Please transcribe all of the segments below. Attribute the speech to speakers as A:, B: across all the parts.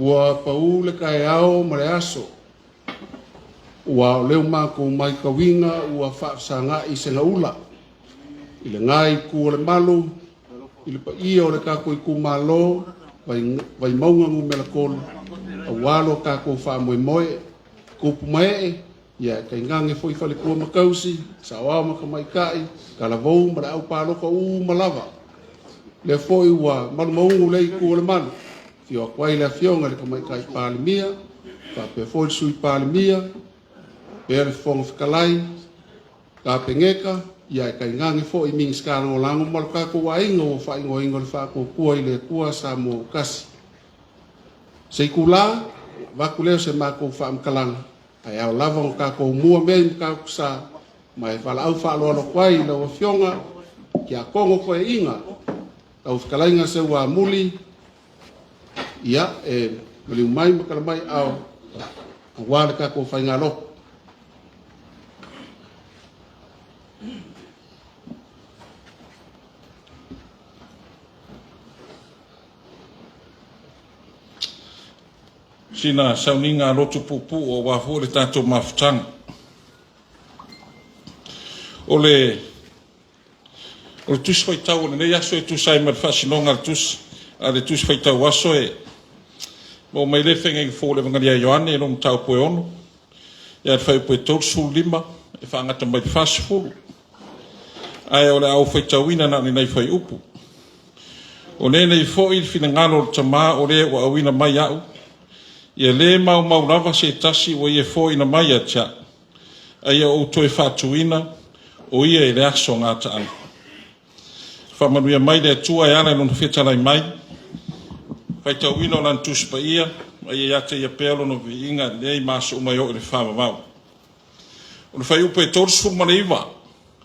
A: Ua pau le taeao ma le aso, ua o lea matou matauina ua faafesaga'i segaula i lena itu o le malu i le paia o le tatou itumalo Vaimauga 3, aua lo tatou faamoemoe, tupu ma ee, ia tainane foi faletua ma tausi, saoao ma tamaitai, talavou ma le aupalota uma lava. Lea foi ua malumaunu lea itu o le malu, afio atu ai le Afioga i le Tamaitai Palemia, faapea foi le Sui Palemia, faapea le Fofoga Fetalai, Kapeneta, ia ae tainane foi Minisita Lagolago ma lo tatou aiga ua faaigoaina o le Faatuatua i le Atua Samoa ua Tasi. Se itula, avatu lea o se matou faamatalaga, ae ao lava ona tatou mua mea i Matautusa ma e valaau faaaloalo atu ai i lau Afioga Tiakono Toeaina, lau fetalaiga Seuamuli, ia, e maliu mai ma tala mai aao aua le tatou faigalotu.
B: Sina sauniga lotu puupuu aua foi le tatou mafutaga. O le Tusi Faitau o lenei aso e tusa ai ma le faasinoga a le Tusi, a le Tusi Faitau Aso e maua mai le Feagaiga Fou o le Evagelia a Ioane i lona mataupu e 6, ia le fuaiupu e 35 e faagata mai i le 40. Ae o le a ou faitauina na o ni nai fuaiupu. O lenei foi le finagalo o le Tama o le ua auina mai au, ia le maumau lava se tasi ua ia foaiina mai ia te au, a ia ou toe faatuina o ia i le aso gataaga. Faamanuia mai le Atua e ala i Lona fetalai mai, faitauina o Lana Tusi Paia, ma ia ia te Ia pea Lona viiga nei ma aso uma e oo i le faavavau. O le fuaiupu e 39,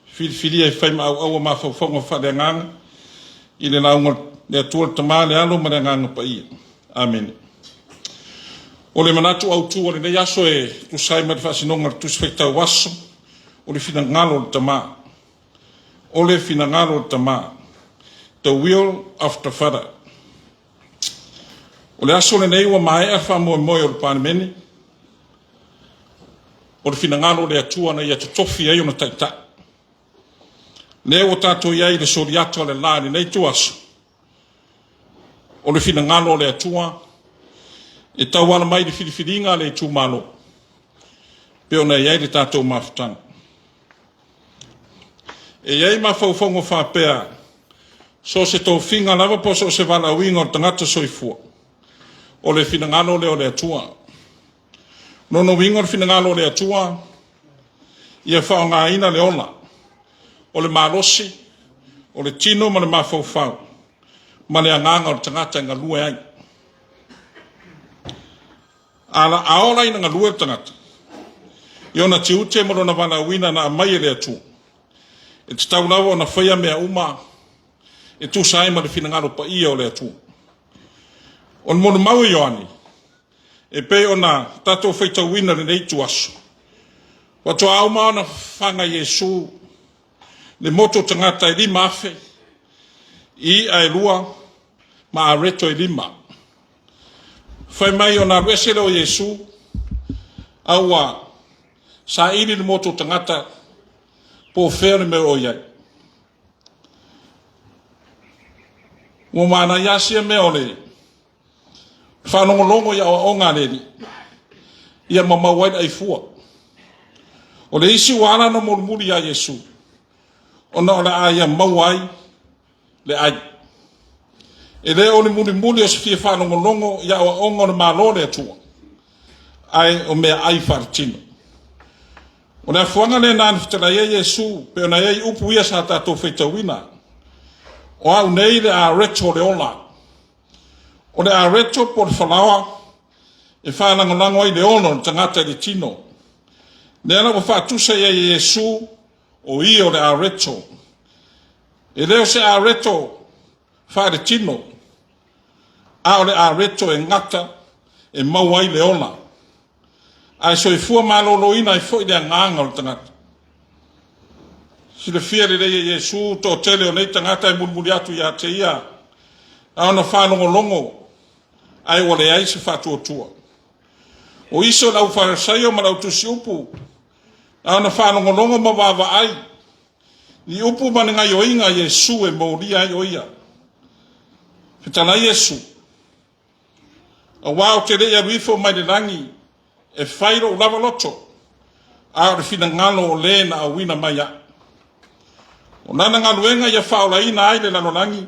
B: filifilia e fai ma auau o mafaufauga faaleagaga i le lauga le Atua le Tama, le Alo ma le Agaga Paia. Amene. O le manatu autu o lenei aso e tusa ai ma le faasinoga o le Tusi Faitau Aso, o le finagalo o le Tama. O le finagalo o le Tama. The will of the Father. O le aso lenei ua maea le faamoemoe o le Palemene, o le finagalo o le Atua na ia totofi ai ona taitai. Lea ua tatou i ai i le soliata o le la i lenei ituaso, o le finagalo o le Atua e tauala mai i le filifiliga a le itumalo, pei ona i ai le tatou mafutaga. E i ai mafaufauga faapea, so o se tofiga lava po o so o se valaauina o le tagata soifua, o le finagalo lea o le Atua. O lona uiga o le finagalo o le Atua, ia faaaogaina le ola, o le malosi, o le tino ma le mafaufau, ma le agaga o le tagata e galue ai. A ola ina galue le tagata i ona tiute ma lona valaauina na aumai e le Atua, e tatau lava ona faia mea uma e tusa ai ma le finagalo paia o le Atua. O le molimau a Ioane, e pei ona tatou faitauina i lenei ituaso, faatoa uma ona fafaga e Iesu le motu o tagata e 5,000 i i'a e lua ma areto e 5. Fai mai ona alu ese lea o Iesu, a ua saili le motu o tagata po o fea le mea o i ai. Ua manaia lava sia mea o le faalogologo i aoaoga a le Alii, ia ma maua ai le aifua. O le isi ua ala ona mulimuli ia Iesu, ona o le a ia maua ai le ai. E le o le mulimuli o se fia faalogologo i aoaoga o le Malo o le Atua, ae o meaai faaletino. O le afuaga lena na fetalai ai Iesu, pei ona i ai upu ia sa tatou faitauina. O au nei le areto o le ola. O le areto po o le falaoa e faalagolago ai le ola o le tagata i le tino. Lea la ua faatusa i ai e Iesu, o ia o le areto. E le o se areto faaletino, a o le areto e gata e maua ai le ola, ae soifua maloloina ai foi le agaga o le tagata. Silafia lelei e Iesu le toatele o nei tagata e mulimuli atu ia te ia, a ona faalogologo ae ua leai se faatuatua. O isi o le aufaisaio ma le autusiupu, na ona faalogologo ma vaavaai i upu ma le gaoioiga a Iesu e molia ai o ia. Fetalai Iesu, aua ou te le i alu ifo mai le lagi e fai lou lava loto, a o le finagalo o le na auina mai au. O lana galuega ia faaolaina ai le lalolagi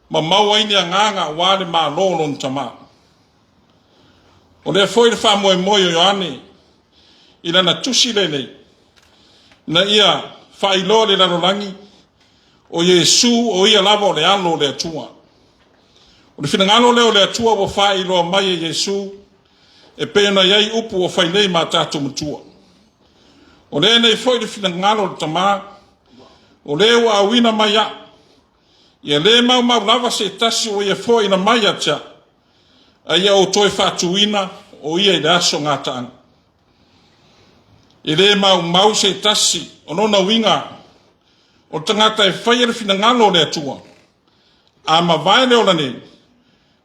B: ma maua ai ni agaga aua le Malo o lona Tama. O lea foi le faamoemoe o Ioane i lana tusi lenei, na ia faailoa i le lalolagi, o Iesu o ia lava o le alo o le Atua. O le finagalo lea o le Atua ua faailoa mai e Iesu, e pei ona i ai upu ua fai nei ma tatou matua. O lenei foi le finagalo o le Tama, o le ua auina mai au, ia le maumau lava se tasi ua ia foaina mai ia te au, a ia ou toe faatuina o ia i le aso gataaga. E le maumau se tasi, o lona uiga, o le tagata e faia le finagalo o le Atua, a mavae le ola nei,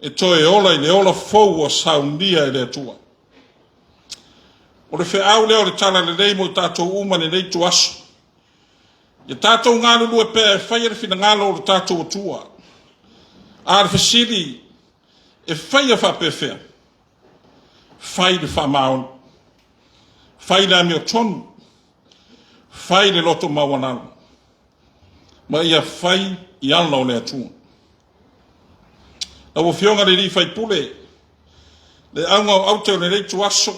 B: e toe ola i le ola fou ua saunia e le Atua. O le feau lea o le Talalelei mo i tatou uma i lenei ituaso. Ia tatou galulue pea e faia le finagalo o le tatou Atua. A o le fesili, e faia faapefea? Fai le faamaoni, fai le amiotonu, fai le loto maualalo, ma ia fai i ala o le Atua. Lau Afioga i le sui usufono, le auga o aute o lenei ituaso,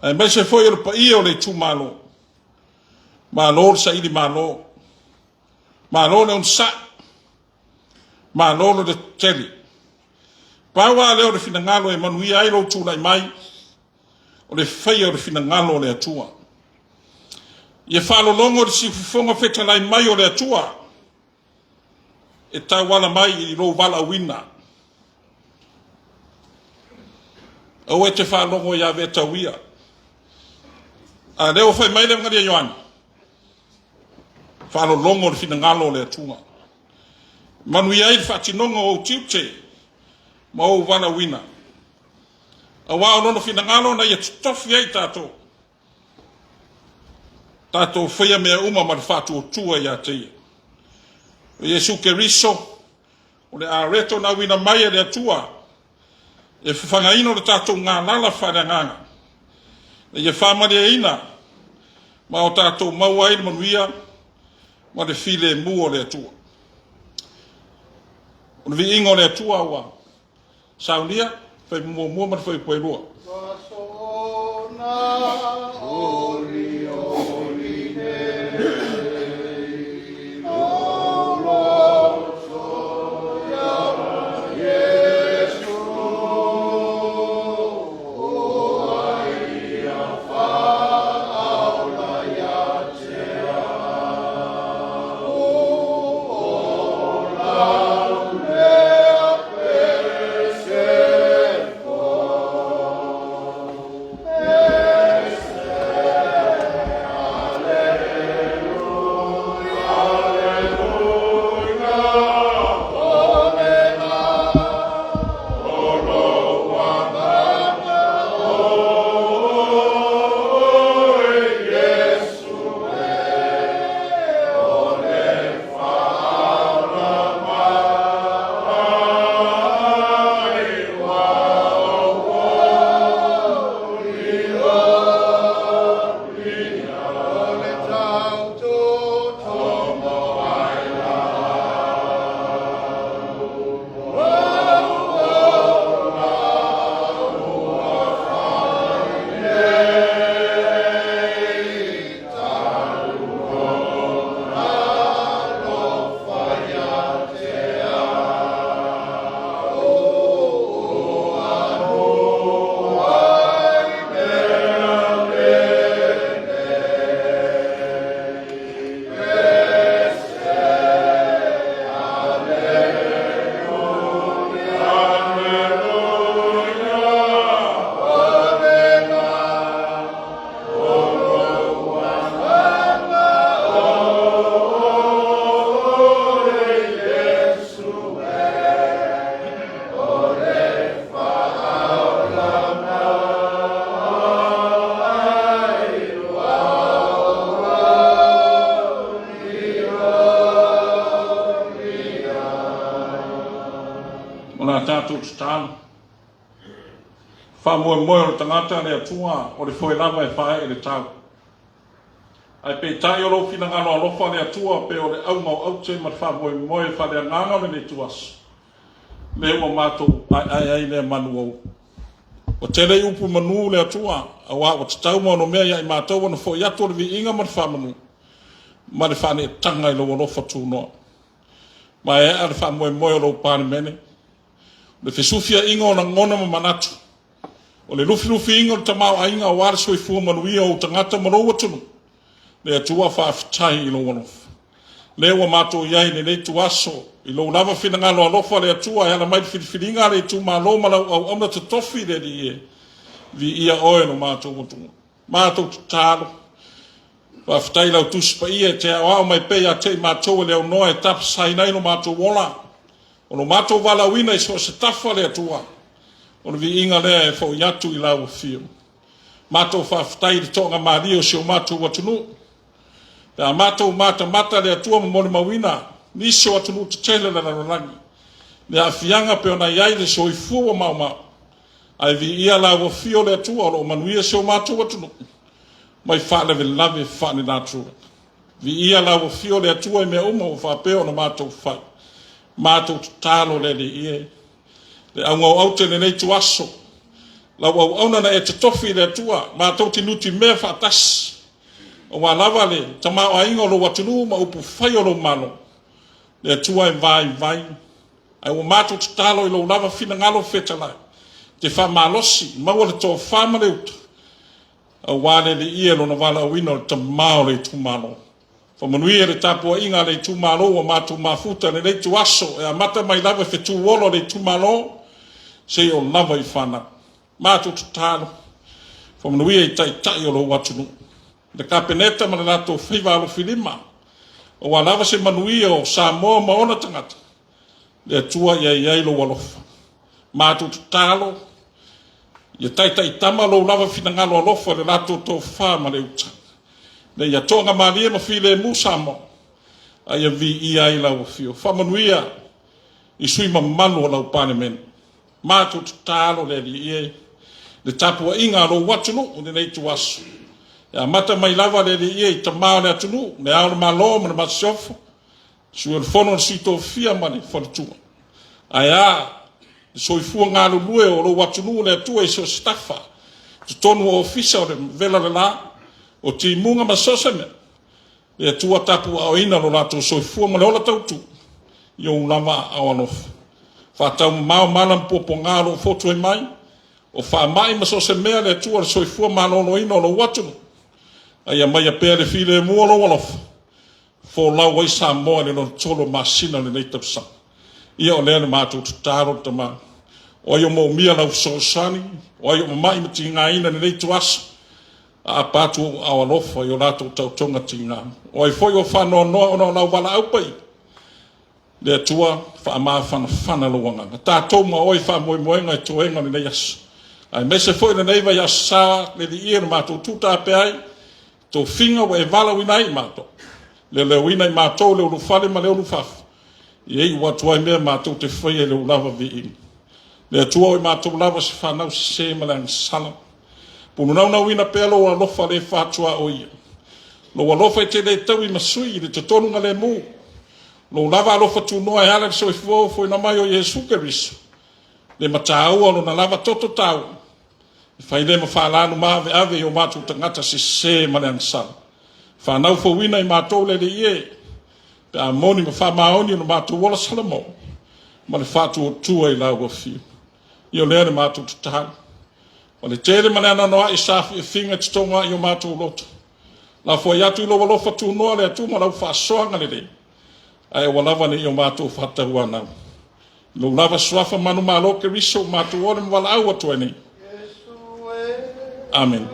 B: aemaise foi o le paia o le itumalo, malo le sailimalo, malo le onosai, malo le lototele. Pau lava lea o le finagalo e manuia ai lou tulai mai, o le faia o le finagalo o le Atua. Ia faalologo i le siufofoga fetalai mai o le Atua e tauala mai i lou valaauina. Aua e te faalogo ia Vetauia. A lea ua fai mai le Avalia Ioane, faalologo le finagalo o le Atua. Manuia ai le faatinoga o ou tiute ma ou valaauina. Aua o lona finagalo na ia totofi ai tatou, tatou faia mea uma ma le faatuatua ia te ia. O Iesu Keriso, o le areto na auina mai e le Atua, e fafagaina o le tatou galala faaleagaga, ina ia faamalieina ma o tatou maua ai le manuia ma le filemu o le Atua. O le viiga o le Atua ua saunia, fuaiupu 1 ma le fuaiupu 2. Faamoemoe o le tagata le Atua, o le foe lava e faaee i le tau. Ae peitai o lou finagalo alofa le Atua pei o le auga o aute ma le faamoemoe faaleagaga o lenei ituaso, lea ua matou aeae ai lea malu o. Ua tele upu i manu le Atua, aua ua tatau ma onomea ia i matou ona foi atu o le viiga ma le faamanu ma le faaneetaga i lou alofa tunoa. Ma e aa le faamoemoe o lou Palemene, le fesufiaiga o lagona ma manatu, o le lufilufiina o le tamaoaiga aua le soifua manuia o ou tagata ma lou atunuu, le Atua faafetai i lou alofa. Lea ua matou i ai i lenei ituaso, i lou lava finagalo alofa le Atua e ala mai le filifiliga a le itumalo ma lau auauna totofi le Alii e, viia oe lo matou atunuu. Matou tatalo, faafetai i lau Tusi Paia e te aoao mai pea ia te i matou e le aunoa e tapasaina ai lo matou ola, o lo matou valaauina i so o se tafa le Atua, o le viiga lea e foi atu i lau afio. Matou faafetai i le toagamalie o si o matou atunuu, pe a matou matamata le Atua ma molimauina nisi o atunuu tetele o le lalolagi, le aafiaga pei ona i ai le soifua ua maomao, ae viia lau afio le Atua o lo o manuia si o matou atunuu mai faalavelave faalenatura. Viia lau afio le Atua i mea uma ua faapea ona matou fai. Matou tatalo le Alii e, le auga o aute i lenei ituaso, lau auauna na e totofi i le Atua, matou te nutimea faatasi, aua lava le tamaoaiga o lou atunuu ma upufai o lou Malo, le Atua e vaivai, ae ua matou tatalo i lou lava finagalo fetalai, te faamalosi, maua le tofa ma le uta, aua le Alii e lona valaauina o le tama o le itumalo. Faamanuia le tapuaiga a le itumalo ua matou mafuta i lenei ituaso e amata mai lava i fetu ola o le itumalo seia oo lava i fanau. Matou tatalo, faamanuia i taitai o lou atunuu, le Kapeneta ma le latou faiva alofilima, aua lava se manuia o Samoa ma ona tagata, le Atua ia i ai lou alofa. Matou tatalo, ia taitaitama lou lava finagalo alofa i le latou tofa ma le uta, ina ia toagamalie ma filemu Samoa, a ia viia ai lau afio. Faamanuia i sui usufono mamalu o lau Palemene. Matou tatalo le Alii e, le tapuaiga a lou atunuu i lenei ituaso, e amata mai lava le Alii e i tama o le atunuu, le Ao o le Malo ma le Masiofo, Sui o le Fono a Sui Tofia ma le Faletua. Ae a le soifua galulue o lou atunuu le Atua i so o se tafa, totonu o ofisa o le vela o le la, o timuga ma so o se mea, le Atua tapuaaoina lo latou soifua ma le ola tautu i ou lava aao alofa. Faataumamao mala ma puapuaga o lo o fotu ai mai, o faamai ma so o se mea, le Atua, le soifua maloloina o lou atunuu, a ia aumaia pea le filemu o lou alofa, folau ai Samoa i le lona 3 masina o lenei tausaga. Ia o lea le matou tatalo le Tama. O ai o moomia lau fesoasoani, o ai o mamai ma tigaina i lenei ituaso, aapa atu ou aao alofa i o latou taotoga tiga. O ai foi ua faanoanoa ona o lau valaau paia, le Atua faamafanafana lou agaga. Tatou ma oe i faamoemoega i toega o lenei aso, aemaise foi lenei vaiaso sa le liia na matou tutape ai, tofiga ua e valaauina ai i matou, leoleoina i matou le ulufale ma le ulufafo, ia iu atu ai mea matou te faia i lou lava viiga. Le Atua o i matou lava se fanau sese ma le agasala, pununaunauina pea lou alofa le fatuaoia, lou alofa e te le taui ma sui i le totonuga lemu, lou lava alofa tunoa e ala i le soifua ofoina mai o Iesu Keriso, le mataua o lona lava toto taua, e fai lea ma faalanu maaveave i o matou tagata sese ma le agasala. Fanau fouina i matou le Alii e, pe a moni ma faamaoni lo matou ola salamo, ma le faatuatua i lau afio. Ia o lea le matou tatalo. Ma le tele ma le anoanoai saafiafiga e totoga ai o matou loto. Lafo atu i lou alofa tunoa le Atua ma lau faasoaga lelei, ae aua lava ne i o matou faatauanau. I lou lava suafa manumalo Keriso ua matou ole ma valaau atu ai nei. Amen.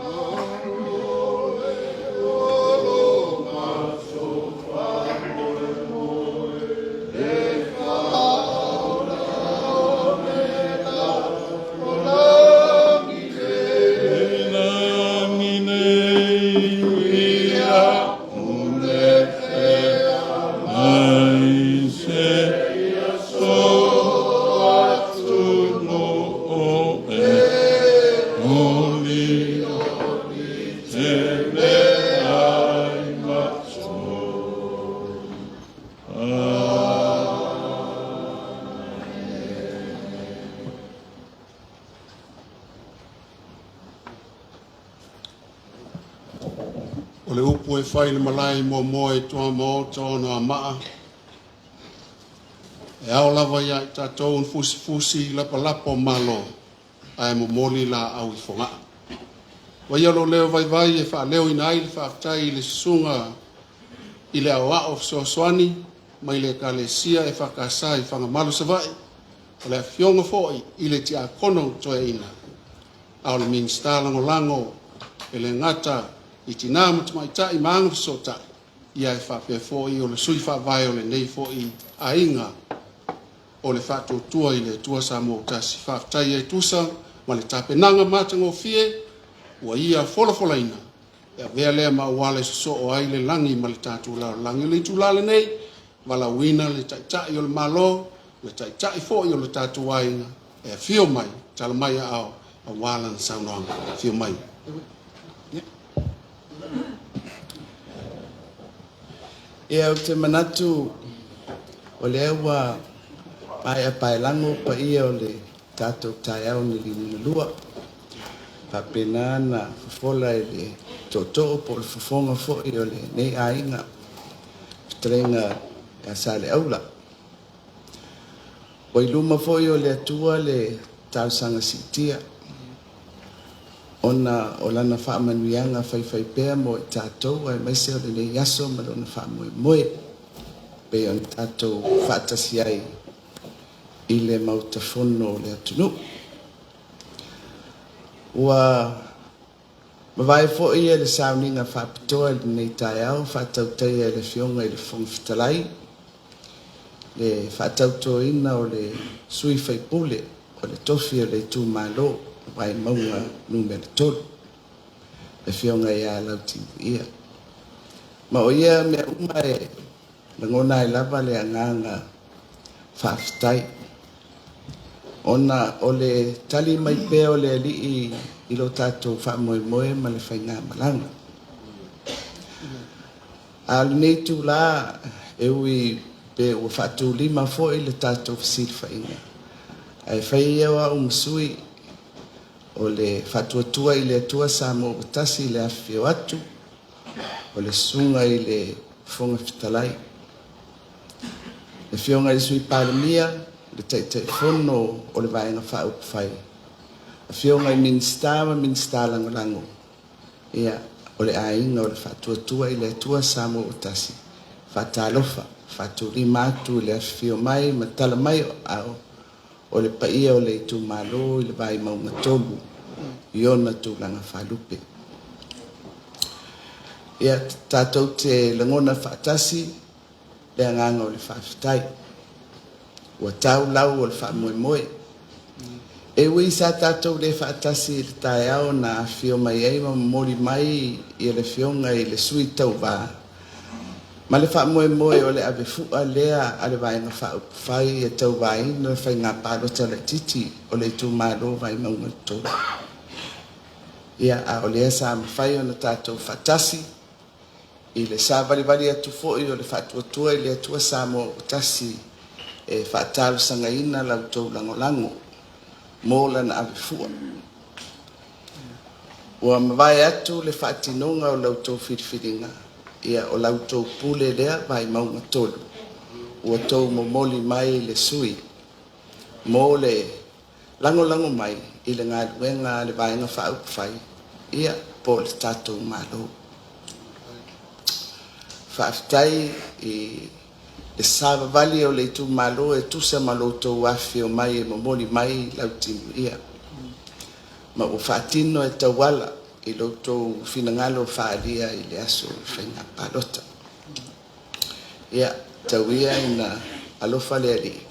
A: O le upu e fai i le malae i Moamoa i tuamaota o Anoamaa, e ao lava ia i tatou ona fusifusi lapalapa o Malo, ae momoli laau i Fogaa. Vaia lou leo vaivai e faaleoina ai le faafetai i le susuga i le Aoao Fesoasoani mai le Ekalesia EFKS i Fagamalo, Savaii, o le afioga foi i le Tiakono Toeaina, a o le Minisita Lagolago e le gata i Tina ma Tamaitai ma Agafesootai, ia e faapea foi o le sui faavae o lenei foi aiga o le Faatuatua i le Atua Samoa ua Tasi. Faafetai e tusa ma le tapenaga matagofie ua ia folafolaina e avea lea ma auala e sosoo ai le lagi ma le tatou lalolagi. O le itula lenei, valaauina le Taitai o le Malo, le Taitai foi o le tatou aiga e afio mai, tala mai aao aua lana saunoaga. Afio mai.
C: Ia, ou te manatu o lea ua maea paelago paia o le tatou taeao na liugalua, faapena na fofola e le tootoo po o le fofoga foi o lenei aiga, fetalaiga ia Saleaula. Ua i luma foi o le Atua le talosaga siitia ona o lana faamanuiaga faifaipea mo i tatou aemaise o lenei aso ma lona faamoemoe pei ona tatou faatasi ai i le Maota Fono o le atunuu. Ua mavae foi le sauniga faapitoa i lenei taeao faatautaia e le Afioga i le Fofoga Fetalai le faatautoina o le sui faipule o le tofi o le itumalo o Vaimauga 3, le Afioga ia Lautimuia. Ma o ia mea uma e lagona ai lava le agaga faafetai, ona o le tali mai pea o le Alii i lo tatou faamoemoe ma le faigamalaga. A o lenei itula, e ui pe ua faatulima foi le tatou fesilafaiga, ae fai ia o au ma sui o le Faatuatua i le Atua Samoa ua Tasi i le afifio atu o le susuga i le Fofoga Fetalai, le Afioga i le Sui Palemia, le Taitaifono o le Vaega Faaupufai, afioga i Minisita ma Minisita Lagolago, ia, o le aiga o le Faatuatua i le Atua Samoa ua Tasi, faatalofa, faatulima atu i le afifio mai ma tala mai o aao o le paia o le itumalo i le Vaimauga 3 i ona tulaga faalupe. Ia, tatou te lagona faatasi le agaga o le faafetai. Ua tau lau o le faamoemoe. E ui sa tatou le faatasi i le taeao na afifio mai ai ma momoli mai i le Afioga i le Sui Tauva, ma le faamoemoe o le avefua lea a le Vaega Faaupufai e tauvaina le faiga palota laitiiti o le itumalo Vaimauga 3. Ia, a o lea sa mafai ona tatou faatasi i le savalivali atu foi o le Faatuatua i le Atua Samoa ua Tasi e faatalosagaina la outou lagolago mo lana avefua. Ua mavae atu le faatinoga o la outou filifiliga, ia o la outou pule lea Vaimauga 3, ua outou momoli mai le sui mo le lagolago mai i le galuega a le Vaega Faaupufai, ia po o le tatou Malo. Faafetai i le savavali o le itumalo e tusa ma lo outou afifio mai e momoli mai Lautimuia, ma ua faatino e tauala i lo outou finagalo faaalia i le aso o le faiga palota. Ia, tau ia ina alofa le Alii,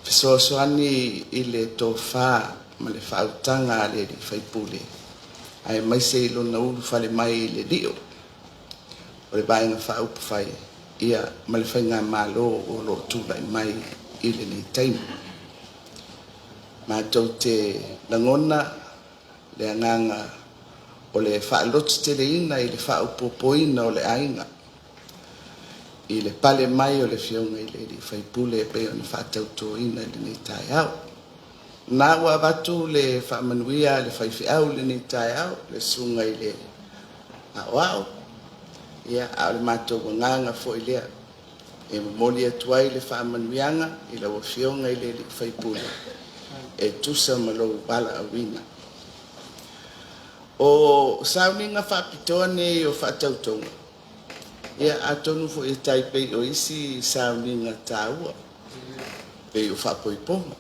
C: fesoasoani i le tofa ma le faautaga a le alii faipule, aemaise i lona ulufale mai i le lio o le Vaega Faaupufai, ia ma le faigamalo o lo o tulai mai i lenei taimi. Matou te lagona le agaga o le faalototeleina i le faaopoopoina o le aiga i le pale mai o le Afioga i le alii faipule e pei ona faatautoina i lenei taeao. Na ua avatu le faamanuia a le faifeau i lenei taeao, le susuga i le Aoao, ia, a o le matou agaga foi lea e momoli atu ai le faamanuiaga i lau Afioga i le sui usufono e tusa ma lou valaauina. O sauniga faapitoa nei o faatautoga, ia atonu foi e tai pei o isi sauniga taua, pei o faapoipoga,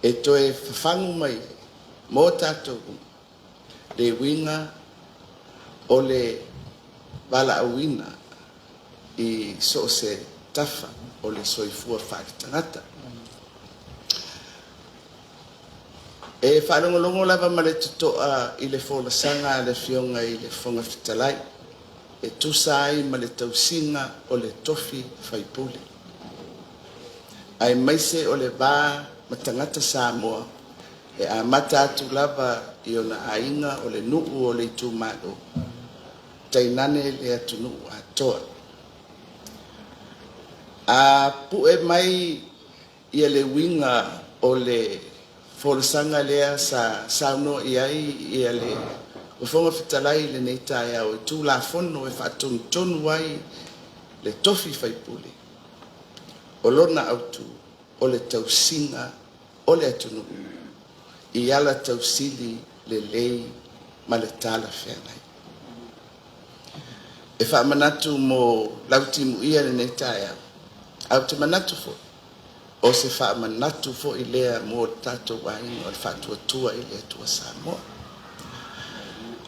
C: e toe fafagu mai ai mo tatou le uiga o le valaauina i so o se tafa o le soifua faaletagata. E faalogologo lava ma le totoa i le folasaga a le Afioga i le Fofoga Fetalai e tusa ai ma le tausiga o le tofi faipule, aemaise o le va ma tagata Samoa e amata atu lava i ona aiga, o le nuu, o le itumalo, tainane le atunuu atoa. A pue mai ia le uiga o le folasaga lea sa saunoa i ai le Fofoga Fetalai i lenei taeao i Tulafono e faatonutonu ai le tofi faipule, o lona autu, o le tausiga o le atunuu i ala tausili lelei ma le talafeagai. E faamanatu mo lautimuia i lenei taeao, ae ou te manatu foi, o se faamanatu foi lea mo le tatou aiga o le Faatuatua i le Atua Samoa.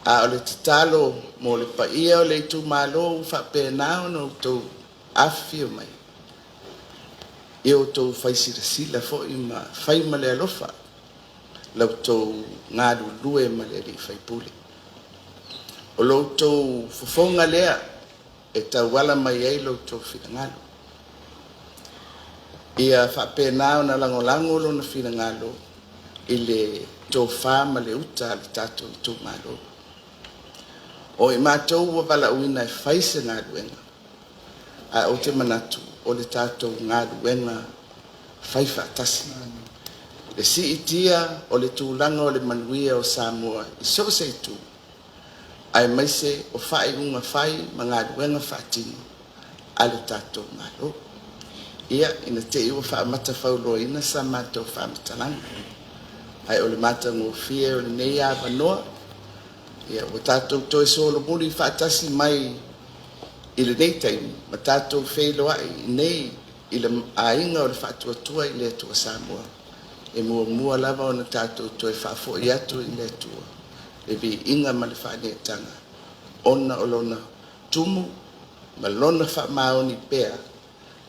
C: A o le tatalo mo le paia o le itumalo ua faapena ona outou afifio mai, ia outou fai silasila foi ma fai ma le alofa la outou galulue ma le sui usufono. O lo outou fofoga lea e tauala mai ai lo outou finagalo. Ia faapena ona lagolago lona finagalo i le tofa ma le uta a le tatou itumalo. O i matou ua valaauina e fai se galuega, ae ou te manatu o le tatou galuega fai faatasi. Le siitia o le tulaga o le manuia o Samoa i so o se itu, aemaise o faaiuga fai ma galuega faatino a le tatou Malo. Ia, ina te i ua faamatafauloaina sa matou faamatalaga, ae o le matagofie o lenei avanoa, ia ua tatou toe solomuli faatasi mai i lenei taimi ma tatou feiloai nei i le aiga o le Faatuatua i le Atua Samoa, e muamua lava ona tatou toe faafoi atu i le Atua le viiga ma le faaneetaga ona o lona tumu ma lona faamaoni pea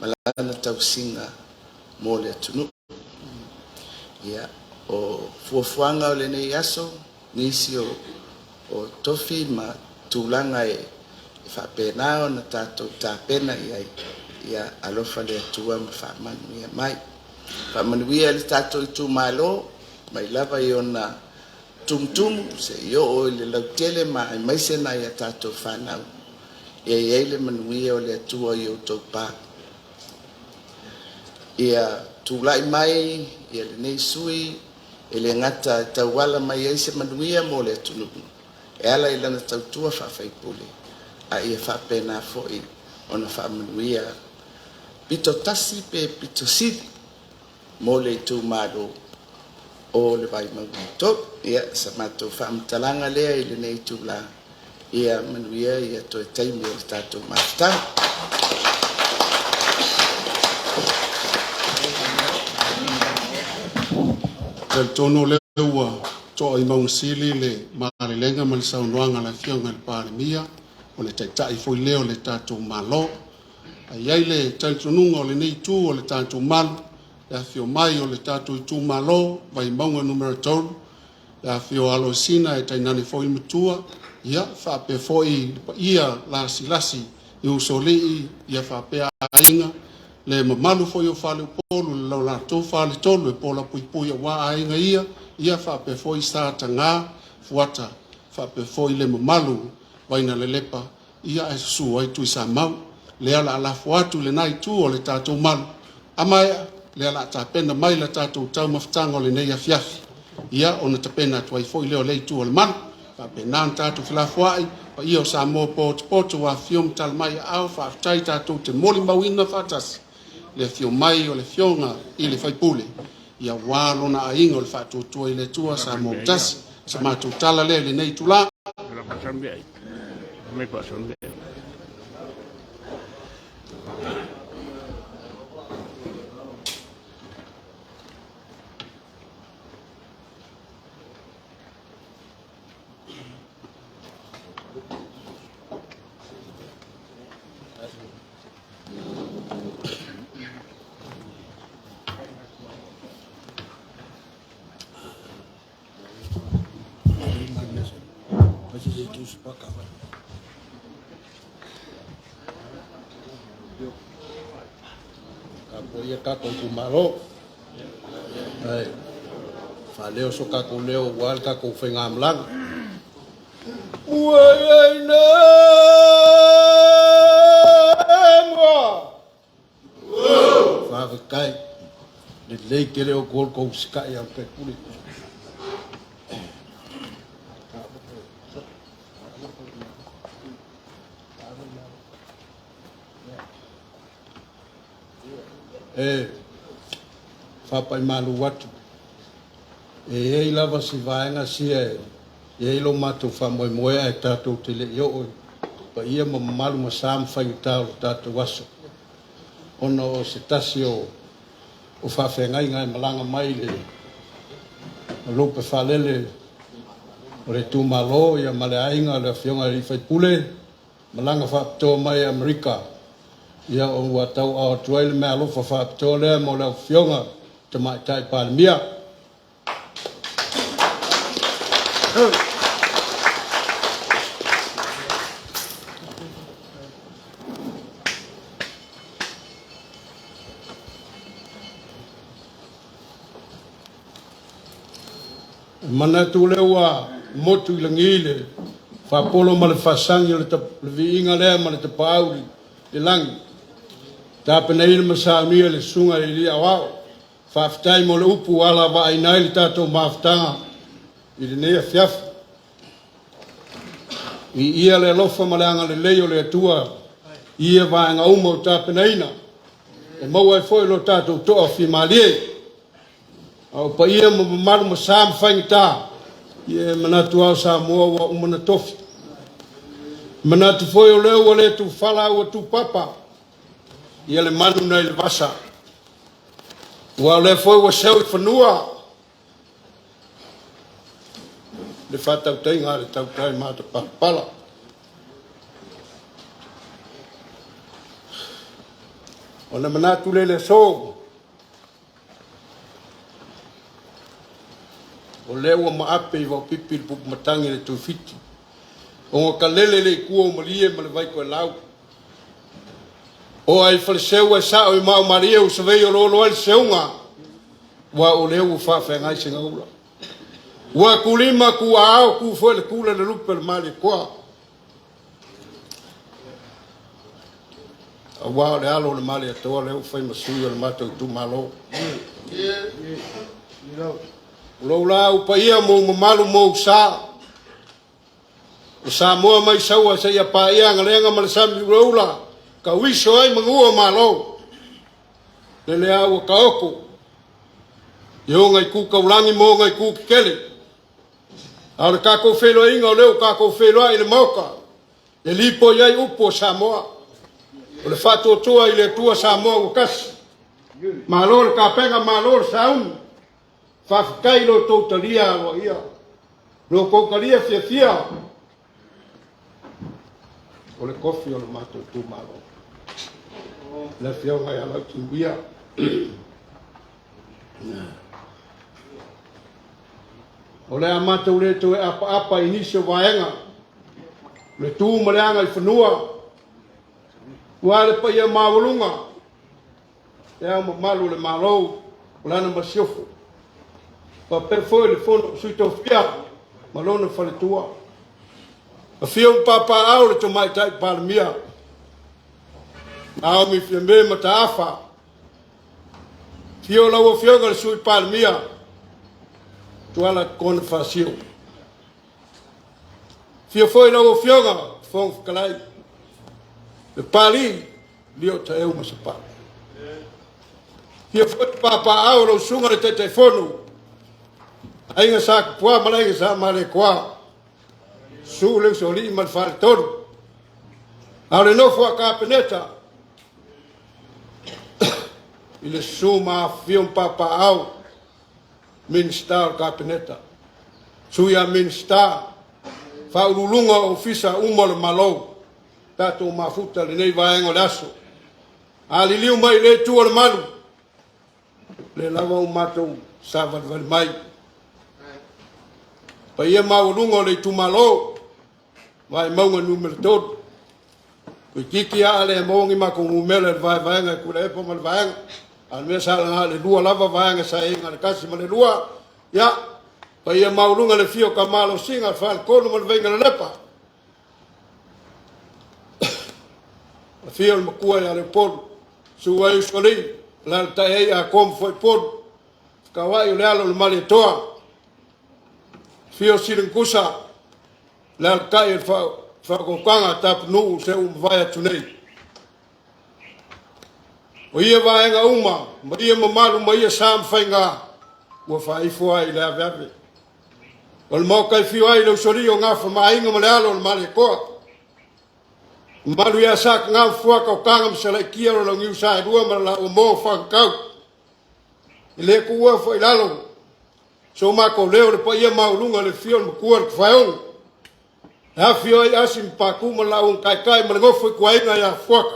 C: ma lana tausiga mo le atunuu. Ia, o fuafuaga o lenei aso, nisi o tofi ma tulaga e faapena ona tatou tapena i ai, ia alofa le Atua ma faamanuia mai. Faamanuia i le tatou itumalo, mai lava i ona tumutumu seia oo i le lautele ma aemaise nai a tatou fanau, ia i ai le manuia o le Atua i outou pa. Ia tulai mai ia lenei sui usufono e le gata e tauala mai ai se manuia mo le atunuu e ala i lana tautua faa-faipule, a ia faapena foi ona faamanuia pito tasi pe pito sili mo le itumalo o le Vaimauga 3. Ia, sa matou faamatalaga lea i lenei itula, ia manuia ia toe taimi o le tatou mafutaga.
A: Talitonu o lea ua to'a i mauga sili le malelega ma le saunoaga a le Afioga i le Palemia, o le Taitai foi lea o le tatou Malo. Ae i ai le talitonuga o lenei itu o le tatou malu, le afifio mai o le tatou itumalo Vaimauga 3, le afifio o alo o Sina e tainane foi Matua, ia faapea foi le paia lasilasi i usoalii ia faapea aiga, le mamalu foi o Faleupolu, le laulatou faletolu e polapuipui aua aiga ia, ia faapea foi Sa Taga Fuata, faapea foi le mamalu Vainalelepa, ia ae susu ai Tuisamau. Lea o le a lafo atu i lena itu o le tatou malu, a maea, lea o le a tapena mai le tatou taumafataga o lenei afiafi, ia ona tapena atu ai foi lea o lea itu o le malu. Faapena ona tatou felafoai, paia o Samoa potopoto ua afifio ma tala mai aao, faafetai tatou te molimauina faatasi le afio mai o le Afioga i le Faipule, ia aua lona aiga o le Faatuatua i le Atua Samoa ua tasi. O se matou tala lea i lenei itula.
D: Tapuaia tatou itumalo. Ae faaleo so tatou leo aua le tatou faigamalaga. Ua iai moa. Faafetai. Lelei tele o tou usitai au faipule. E faapai malu atu. E i ai lava si vaega sia e i ai lo matou faamoemoe ae tatou te le i oo i paia ma mamalu ma sa ma faigata o le tatou aso, ona o se tasi o faafeagaiga e malaga mai le lupe faalele o le itumalo ia ma le aiga o le Afioga i le sui usufono, malaga faapitoa mai Amerika, ia ua tauaao atu ai le meaalofa faapitoa lea mo le Afioga Tamaitai Palemia. E manatu lea ua motu i lagi le faapolo ma le faasagi o le viiga lea ma le tapaau i le lagi. Tapenaina ma saunia le susuga i le Alii Aoao. Faafetai mo le upu ua alavaaina ai le tatou mafutaga i lenei afiafi. Viia le alofa ma le agalelei o le Atua i ia vaega uma o tapenaina e maua ai foi lo tatou toafimalie. A o paia ma mamalu ma sa ma faigata, ia e manatu lava o Samoa ua uma ona tofi. E manatu foi o lea ua le tufala a ua tupapa ia le manu nai le vasa. Ua o lea foi ua seu i fanua le faatautaiga a le tautai matapalapala. Ona manatu lea i le aso, o lea ua maape i vaopipi le pupu matagi le tuifiti, ona kalele le itua o malie ma le vaitoelau. O ai faleseu ai sao i mao malie o savei o lolo ai le seuga, ua o lea ua faafeagai segaula. Ua kulima ku aao ku foi le kula le lupe le malie koa. Aua o le alo o le Malietoa lea ua fai ma sui o le matou itumalo. O lou la ou paia ma ou mamalu ma ou sa, o Samoa mai Saua seia paia Agalega ma le sami ulaula, tauiso ai manu o Malo. Lele a ua taoto i ona itu taulagi ma ona itu tetele. A o le tatou feiloaiga o lea ua tatou feiloai i le Maota, e lipoi ai upu o Samoa. O le faatuatua i le Atua Samoa ua tasi. Malo le tapena, malo le sauni. Faafetai i lo outou talia aloaia, lo outou talia fiafia o le tofi o le matou itumalo. Le Afioga ia Lautimuia. O le a matou le toe apaapa i nisi o vaega, le tu ma le agaifanua, aua le paia maualuga, le ao mamalu o le Malo, o lana masiofo, faapea foi le Fono a Sui Tofia ma lona faletua. Afio ma papaaao le Tamaitai Palemia, Naomi Fiame Mataafa, Afio lau Afioga i le Sui Palemia, Tuala Kona Faasio. Afio foi lau Afioga Fofoga Fetalai, le Papalii, Lio Taeu ma Sapau. Afio foi le papaaao o lau Susuga i le Taitaifono, Aiga Sa Tupua ma le Aiga Sa Malietoa, susu le Usoalii ma le Faletolu. A o le nofo a Kapeneta i le susu ma afifio ma papaaao Minisita o le Kapeneta, Sui a Minisita, Faauluuluga o Ofisa uma o le Malo, tatou mafuta i lenei vaega o le aso. A liliu mai i lea itu o le malu, lea lava ua matou savalivali mai. Paia maualuga o le itumalo, Vaimauga Nu.3, Toeitiiti lava le maua ni matou numera i le vaevaega e Tuilaepa ma le vaega. A o le mea sa na o le lua lava vaega sa i ai na o le tasi ma le lua. Ia, paia maualuga le afio o Tamalosina, le Faletolu ma le Vaigalelepa. Afio le matua ia Leupolu, susu ai Usoalii, alaalatai ai Akoa ma Fuaipolu, Fekauai o le alo o le Malietoa. Afio Silingusa, le alatai o le faautautaga a Tapunuu se ua mavae atu nei. O ia vaega uma ma ia mamalu ma ia sa ma faiga ua faaifo ai i le aveave. O le maota e fio ai le usolii o Gafa ma Aiga ma le alo o le Malietoa. Mamalu ia Sa Tagau Fuata o Taga ma Salaitia o Launiu Saelua ma le Laua Moa o Fagatau. E le tuua foi i lalo so matou leo le paia maualuga le afio o le matua le Tafaeogo. E afio ai Asi ma Patu ma Laau Taitai ma le nofo ituaiga ia Fuata.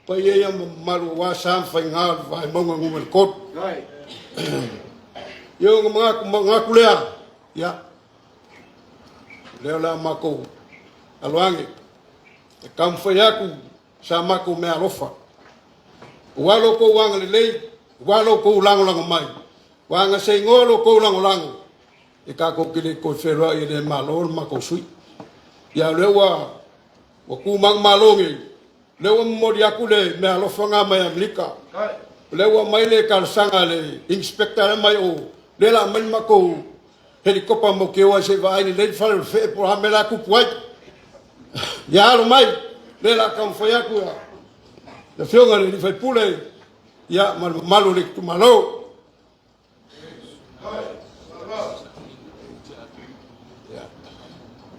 D: Paia ia ma mamalu aua sa ma faiga o le Vaimauga Nu.3. Ia ona manatu, manatu lea, ia, lea o le a matou alo ane e taumafai atu sa matou meaalofa. Aua lo outou agalelei, aua lo outou lagolago mai, ua gaseinoa lo outou lagolago, e tatou te le toe feiloai e le malo le matou sui. Ia o lea ua ua tu manumalo nei, o lea ua momoli atu le meaalofa na mai Amerika. O lea ua aumai le talosaga a le inspector lea mai o lea la aumai le matou helikopa mau te o ai se i vaai lelei le fale o le fee po o a mea la e tupu ai. Ia alo mai, lea la taumafai atu ia le afioga i le sui usufono ia ma le mamalu o le itumalo.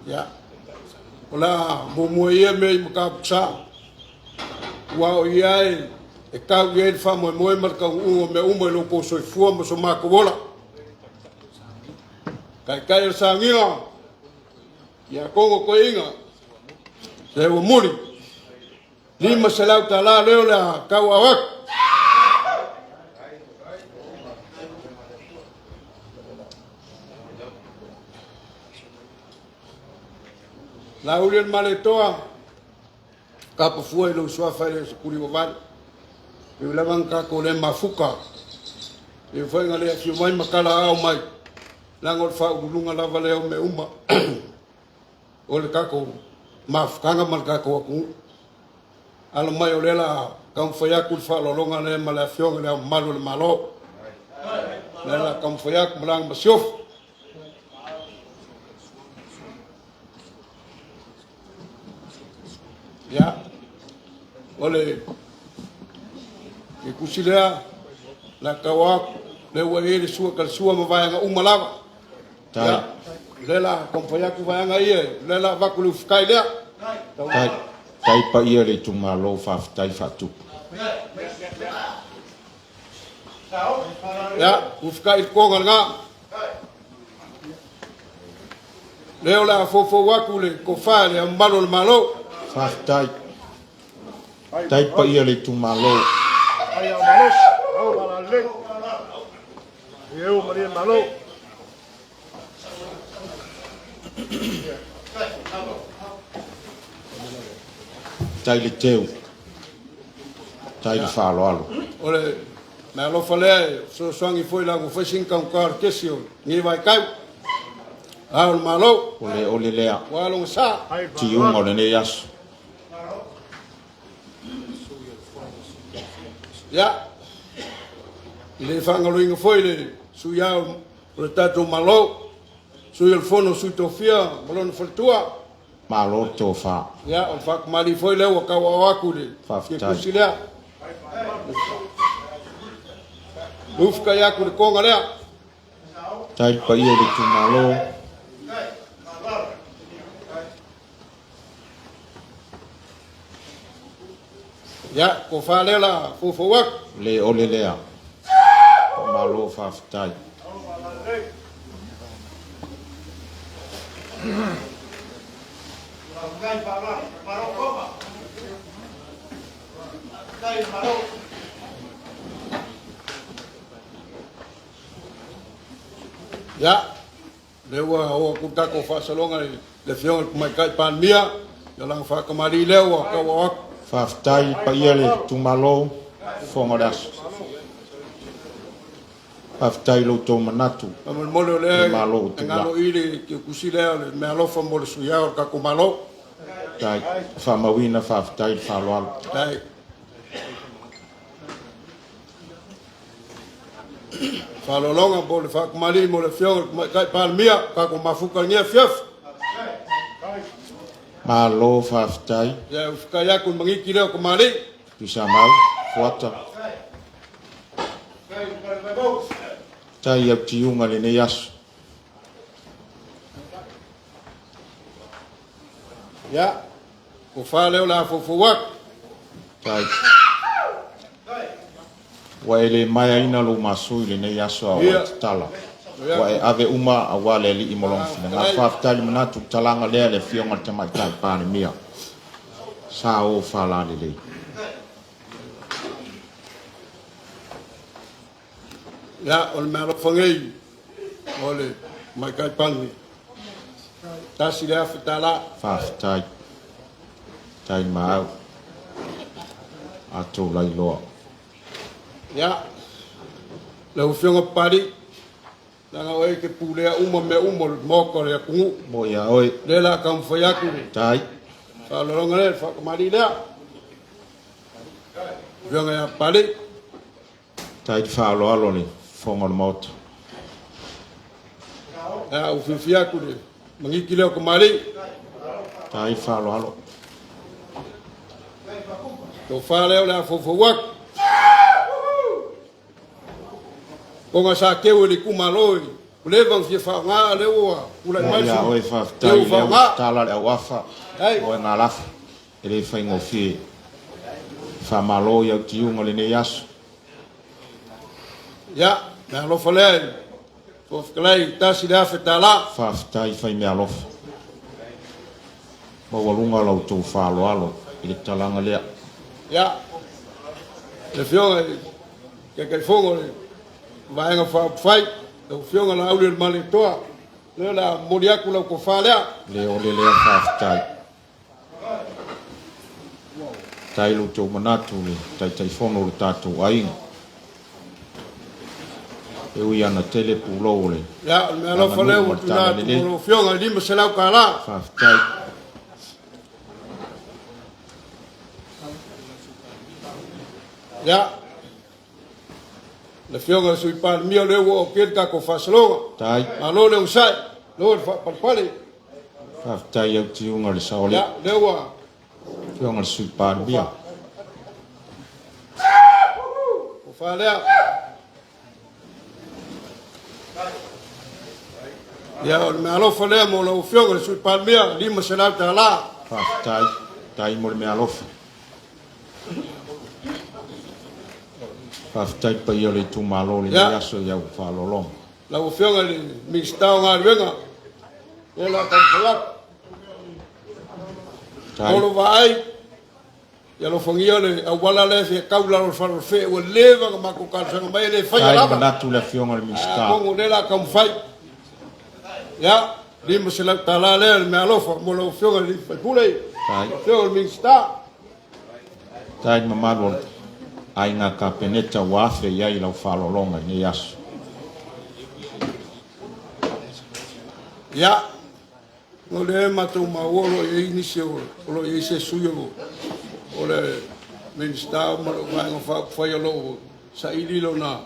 D: Ia, o le a muamua ia mea i Matautu-Sa, aua o ia e, e tau i ai le faamoemoe ma le taunuuga o mea uma i lo outou soifua ma so matou ola. Taitai o le sauniga, ia togo toeaina, se ua muli, $500 lea o le a tauao atu. Laauli o le Malietoa, tapa fua i lou suafa e le o se tulivavala. E ui lava ina tatou le mafuta, e ui foi ina le afio mai ma talaao mai, leaga o le faauluuluga lava lea o mea uma o le tatou mafutaga ma le tatou atunuu. Alo mai o lea o le a taumafai atu le faaaloaloga lea ma le Afioga i Le Ao Mamalu o le Malo. O lea o le a taumafai atu ma lana masiofo. Ia, o le tusi lea, la tau atu, lea ua i ai le sua talisua ma vaega uma lava. Ia, lea la taumafai atu vaega ia, lea la avatu le ufutai lea.
B: Tai, tai paia le itumalo, faafetai faatupu.
D: Ia, ufutai le toga lena. Lea o le a foufou atu le tofa i le mamalu o le Malo.
B: Faafetai. Tai paia le itumalo. Tai le teu. Tai le faaaloalo.
D: O le meaalofa lea e fesoasoani foi la ua fai sina taugata o le kesi o lenei vaitau. Ao le Malo.
B: O le ole lea.
D: Ua lona sa.
B: Tiuga o lenei aso.
D: Ia, i le faagaloina foi le sui ao o le tatou Malo, Sui o le Fono a Sui Tofia ma lona faletua.
E: Malo le tofa.
D: Ia, o le faakamali foi lea ua tauaao atu i le
E: Faafetai.
D: kusi lea. Lufkai atu i le toga lea.
E: Tai le paia i le itumalo.
D: Ia, tofa lea la foufou atu.
E: Le ole lea. Faamalo faafetai.
D: Ia, lea ua oo atu le tatou faasologa i le Afioga i le Tamaitai Palemia, ia lana faatamalii lea ua tauao atu.
E: Faafetai i paia le itumalo, fofoga o le aso. Faafetai i lo outou manatu
D: Faamolemole o
E: i le
D: lea
E: Malo ua
D: e
E: tulai.
D: galo i le tiutusi lea o le meaalofa mo le sui ao o le tatou Malo.
E: Tai faamauina faafetai i le faaaloalo.
D: Tai. Faaaloaloga mo le faatamalii mo le Afioga i le Tamaitai Palemia, tatou mafuta i lenei afiafi.
E: Malo faafetai.
D: Ia, usitai atu i le magiti lea o tamalii.
E: Tuisamau, Fuata. Tai i au tiuga i lenei aso.
D: Ia, tofa lea o le a foufou atu.
E: Tai. Ua e le maeaina lou maso i lenei aso a ua e tatala. Ua e ave uma aua le Alii mo lona finagalo. Faafetai i le manatu i le talaga lea le Afioga i le Tamaitai Palemia. Sa o faalalelei.
D: Ia, o le meaalofa nei o le Tamaitai Palemia. $1,000.
E: Faafetai. Tai maau. Atou lailoa.
D: Ia, lau Afioga Papalii, leaga oe e te pulea uma mea uma o le Maota o le atunuu.
E: Mo ia oe.
D: Lea la taumafai atu le
E: Tai.
D: faaaloaloga lea, le faatamalii lea. Afioga ia Papalii.
E: Tai le faaaloalo le fofoga o le Maota.
D: Ia, ua fiafia atu le magiti lea o tamalii.
E: Tai le faaaloalo.
D: Tofa lea o le a foufou atu. Toga sa teu e le itumalo ua leva ona fia faaaoga, a lea ua tulai
E: Mo
D: mai le
E: ia
D: sui
E: oe faafetai
D: lea ua
E: lea ua
D: faaaoga.
E: tatala le auafa
D: Ai.
E: o e ngalafa e le faigofie. Faamalo i au tiuga lenei aso.
D: Ia, mea alofa lea i Fofoga Fetalai, $1,000.
E: Faafetai fai mea alofa. Maualuga la outou faaaloalo i le talaga lea.
D: Ia, le Afioga i le Taitaifono o le Vaega Faaupufai, lau Afioga Laaulialemalietoa, lea o le a momoli atu lau tofa lea.
E: Le ole lea faafetai. Tai lo outou manatu le Taitaifono o le tatou aiga. E ui ana tele pulou o le
D: Ia, o le mea alofa lea
E: aganuu ma
D: ua
E: le
D: tuuina atu mo
E: talalelei.
D: lau Afioga i $500.
E: Faafetai.
D: Ia, le Afioga i le Sui Palemia o lea ua oo atu le tatou faasologa.
E: Tai.
D: Malo le onosai, malo le faapalepale.
E: Faafetai i au tiuga le saole.
D: Ia, lea ua
E: Afioga i le Sui Palemia.
D: Tofa lea. Ia, o le mea alofa lea mo lau Afioga i le Sui Palemia, $500.
E: Faafetai. Tai mo le mea alofa. Faafetai le paia o le itumalo lenei
D: Ia.
E: aso i au faaaloaloga.
D: Lau Afioga i le Minisita o Galuega, lea la taumafai atu.
E: Tai.
D: Olo vaai, ia alofagia le auala lea e fia tau i lalo o le fale o le fee, ua leva ona matou talosaga mai e le faia
E: Tai le
D: lava.
E: manatu le Afioga i le Minisita.
D: Atonu o lea la taumafai. Ia, $500 lea le mea alofa mo lau Afioga i le sui usufono,
E: Tai.
D: lau Afioga i le Minisita.
E: Tai le mamalu o le aiga Kapeneta ua afe i ai lau faaaloaloga i lenei aso.
D: Ia, o lea matou maua o lo o i ai nisi o lo o i ai se sui o le Minisita ma le Vaega Faaupufai o lo o saili lona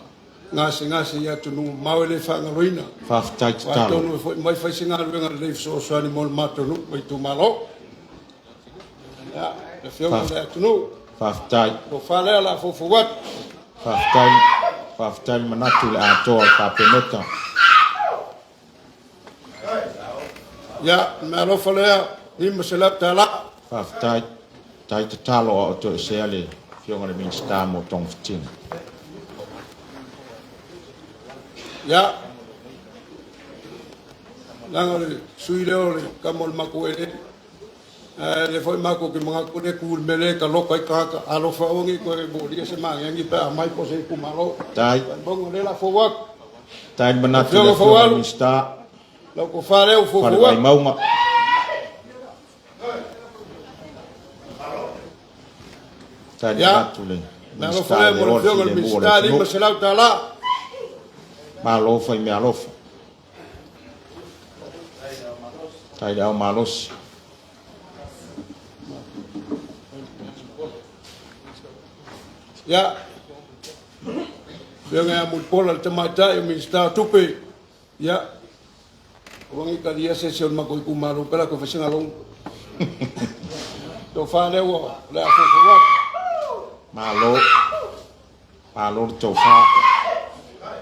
D: gasegase i atunuu mamao e le faagaloina.
E: Faafetai tatalo.
D: Atonu e foi mai fai se galuega lelei fesoasoani mo le matou nuu ma itumalo. Ia, le afioga i le atunuu.
E: Faafetai.
D: Tofa lea o le a foufou atu.
E: Faafetai, faafetai le manatu i le atoa o le Kapeneta.
D: Ia, le meaalofa lea, $500.
E: Faafetai. Tai tatalo a o toesea le Afioga i le Minisita mo togafitiga.
D: Ia, leaga o le sui lea o le kama o le matou eleni. Ae lea foi matou te manatu le tu i le mea lea e taloka ai tagata. Alofa aua ne i toe molia se magiagi pe a mai po o se itumalo.
E: Tai.
D: Vaimauga lea o le a fou atu.
E: Tai le manatu i le Afioga i le Minisita.
D: Lau tofa lea ua foufou atu.
E: Fale Vaimauga. Tai le manatu i le Minisita le oa le filemu o le atunuu. Malo fai meaalofa. Tai le ao malosi.
D: Ia, Afioga ia Mulipola le Tamaitai o Minisita o Tupe, ia, aua ne i talia se isi o le matou itumalo pe latou fai se galoga. Tofa lea ua o le a foufou atu.
E: Malo. Malo le tofa.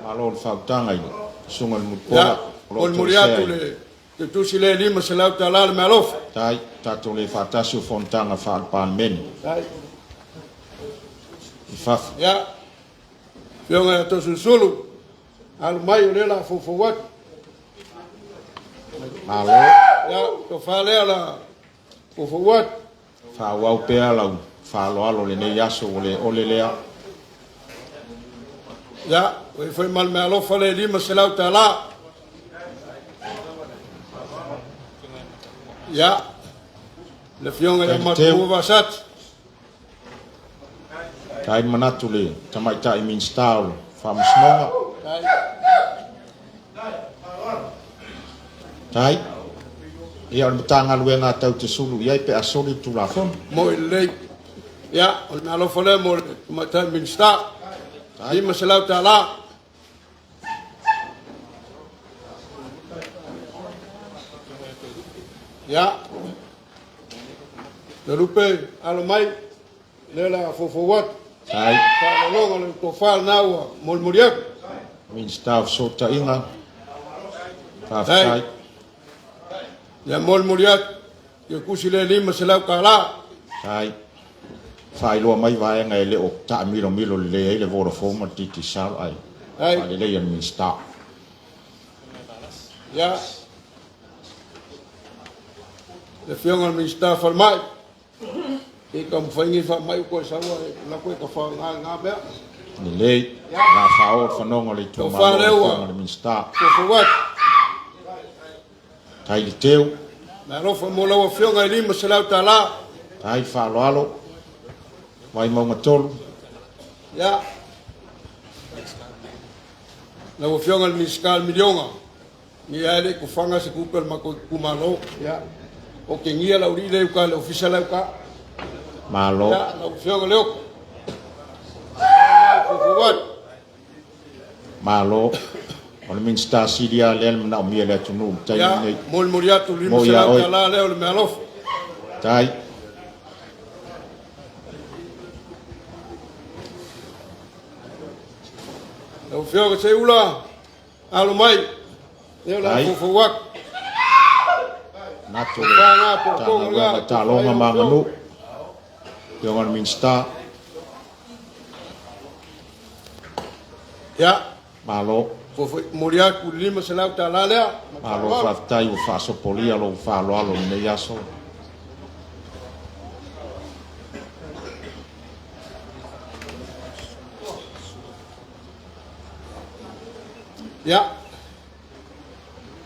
E: Malo le faautaga i le Susuga i le Mulipola.
D: Ia, molimoli atu le te tusi lea e $500 le meaalofa.
E: Tai, tatou le faatasi o fonotaga faale-Palemene.
D: Tai.
E: I fafo.
D: Ia, Afioga ia Toeolesulusulu, alo mai o lea o le a foufou atu.
E: Malo.
D: Ia, tofa lea o le a foufou atu.
E: Faaauau pea lau faaaloalo i lenei aso ua le ole lea.
D: Ia, ua i ai foi ma le meaalofa le $500. Ia, le Afioga ia Matua Vasati.
E: Tai le manatu le Tamaitai Minisita o le Faamasinoga. Tai. Ia, o le Matagaluega tau te sulu i ai pe a soli le Tulafono.
D: Moi lelei. Ia, o le meaalofa lea mo le Tamaitai Minisita. $500. Ia, Toelupe, alo mai, lea o le a foufou atu.
E: Tai.
D: Faaaloaloga le tofa lena ua molimoli atu.
E: Minisita o Fesootaiga. Faafetai.
D: Ia molimoli atu ia tusi lea $500.
E: Tai. Faailoa mai vaega e le o taamilomilo lelei ai le Vodafone ma le Digicel ae faalelei e le Minisita.
D: Ia. Le Afioga i le Minisita o Falemai, se i taumafai nei faamai ua toe sau ae lafo e tafaga lena mea.
E: Lelei, o le a faaoo le fanoga o le itumalo i le Afioga i le Minisita.
D: Foufou atu.
E: Tai le teu.
D: Meaalofa mo lau Afioga i $500.
E: Tai le faaaloalo. Vaimauga 3.
D: Ia. Lau Afioga i le Minisita o le Miliona, ni ae le i tofaga se tupe a le matou itumalo. Ia. Otegia lau alii lea i uta i le ofisa la i uta.
E: Malo.
D: Ia, lau Afioga Leoko. Foufou atu.
E: Malo. O le Minisita sili lava lea le manaomia e le atunuu i le taimi lenei.
D: Ia, molimoli atu le
E: Mo ia oe.
D: $500 lea o le meaalofa.
E: Tai.
D: Lau Afioga Seiula, alo mai, lea o le a
E: Tai.
D: foufou atu.
E: Manatu o le
D: Tofa na, poopoga
E: Matagaluega
D: na,
E: o Taaloga ma Aganuu. Afioga i le Minisita.
D: Ia.
E: Malo.
D: Momoli atu le $500 lea.
E: Malo faafetai ua faasopolia lou faaaloalo i lenei aso.
D: Ia,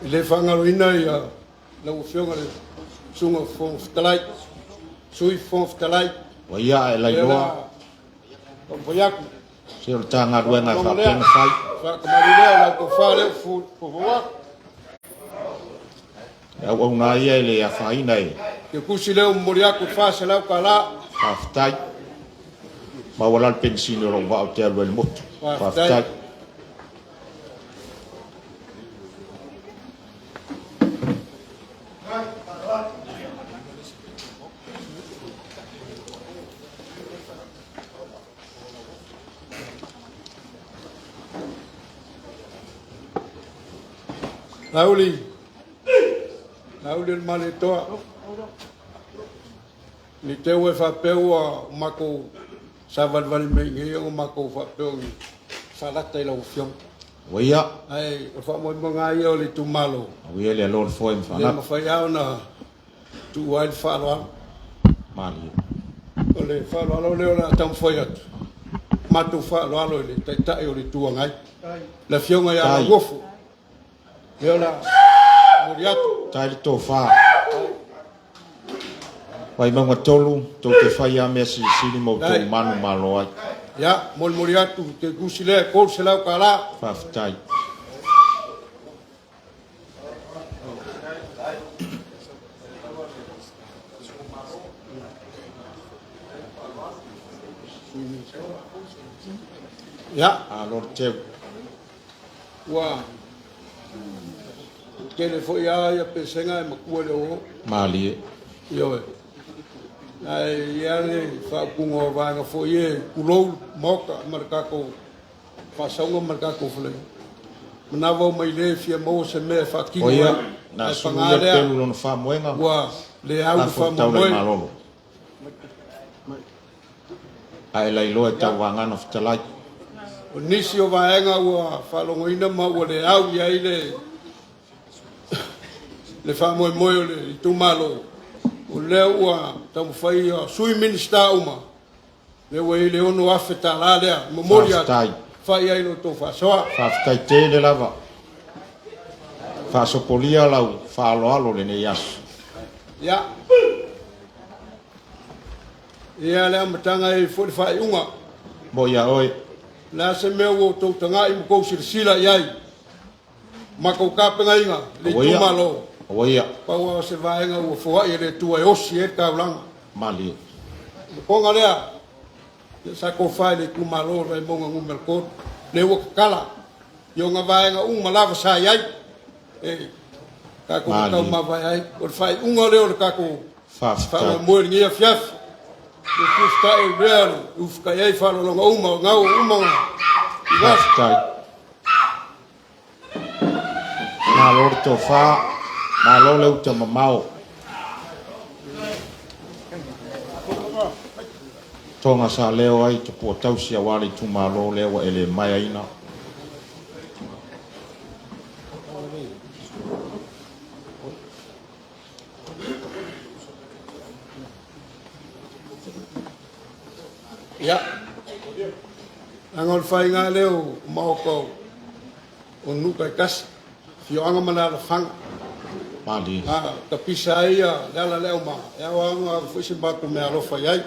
D: e le faagaloina ia lau Afioga le Susuga Fofoga Fetalai, Sui Fofoga Fetalai.
E: Ua ia ae lailoa.
D: Taumafai atu.
E: Se o le ta galuega e faapea ona fai.
D: Faakamalie lea o lau tofa lea ua foufou atu.
E: E auauna ai ia e le afaina e.
D: Ke tusi lea ua momoli atu le $400.
E: Faafetai. Maua la le penisini o lou vaa ou te alu ai i le motu. Faafetai.
D: Laauli, Laauli o le Malietoa, ne i te i ua e faapea ua matou savalivali mai i inei ona matou faapea o ni faalata i lau Afioga.
E: Ua ia.
D: Ae o le faamoemoega lava ia o le itumalo.
E: Ua ia le aloa o le foe ma
D: Le
E: faanatu.
D: mafai lava ona tuua ai le faaaloalo.
E: Malie.
D: O le faaaloalo lea o le a taumafai atu, matou faaaloalo i le Taitai o le Itu Agai, le Afioga ia
E: Tai.
D: Lauofo. Lea o le a momoli atu.
E: Tai le tofa. Vaimauga 3, tou te fai lava mea silisili ma outou
D: Tai.
E: manumalo ai.
D: Ia, molimoli atu te tusi lea e $300.
E: Faafetai.
D: Ia,
E: Alo le teu.
D: Ua tele foi lava ia pesega e matua i le oo.
E: Malie.
D: Ioe. Ae i ai le faaupuga o vaega foi e tulou Maota ma le tatou faasauga ma le tatou faleaiga. Manava o mai le fia maua se mea e faatino
E: O ia,
D: ai.
E: na
D: Ae
E: sulu
D: paga
E: ia le
D: lea
E: pelu i lona faamoega,
D: ua le au le
E: lafo i le taula i
D: faamoemoe.
E: malolo. A e lailoa e tauagana fetalai.
D: O nisi o vaega ua faalogoina ma ua le au i ai le le faamoemoe o le itumalo, o lea ua taumafai ia Sui Minisita uma, lea ua i ai le $6,000 lea, momoli atu,
E: Faafetai.
D: fai ai lo outou faasoa.
E: Faafetai tele lava. Faasopolia lau faaaloalo lenei aso.
D: Ia, ia le amataga e i ai foi le faaiuga.
E: Mo ia oe.
D: O le a se mea ua outou tagai ma outou silasila i ai, matou tapenaina le
E: Aua ia.
D: itumalo,
E: Aua ia.
D: pau lava o se vaega ua foai e le Atua e osi ai le taulaga.
E: Malie.
D: O le koga lea, ia sa tofa i le itumalo o Vaimauga Nu.3, lea ua tatala i ona vaega uma lava sa i ai, e tatou te
E: Malie.
D: taumavae ai. O le faaiuga lea o le tatou
E: Faafetai.
D: faamoemoe i lenei afiafi. Le fusitai o lea le ufutai ai faaaloaloga uma o gau uma i gafa.
E: Faafetai. Malo le tofa, malo le uta mamao. Toga sa leo ai tupua tausi aua le itumalo lea ua e le maeaina.
D: Ia, leaga o le faiga lea o maota o nuu taitasi, afioaga ma alaalafaga.
E: Malie.
D: A tapisa ai ia le ala le aumaga, e ao lava ona ave foi se matou meaalofa i ai.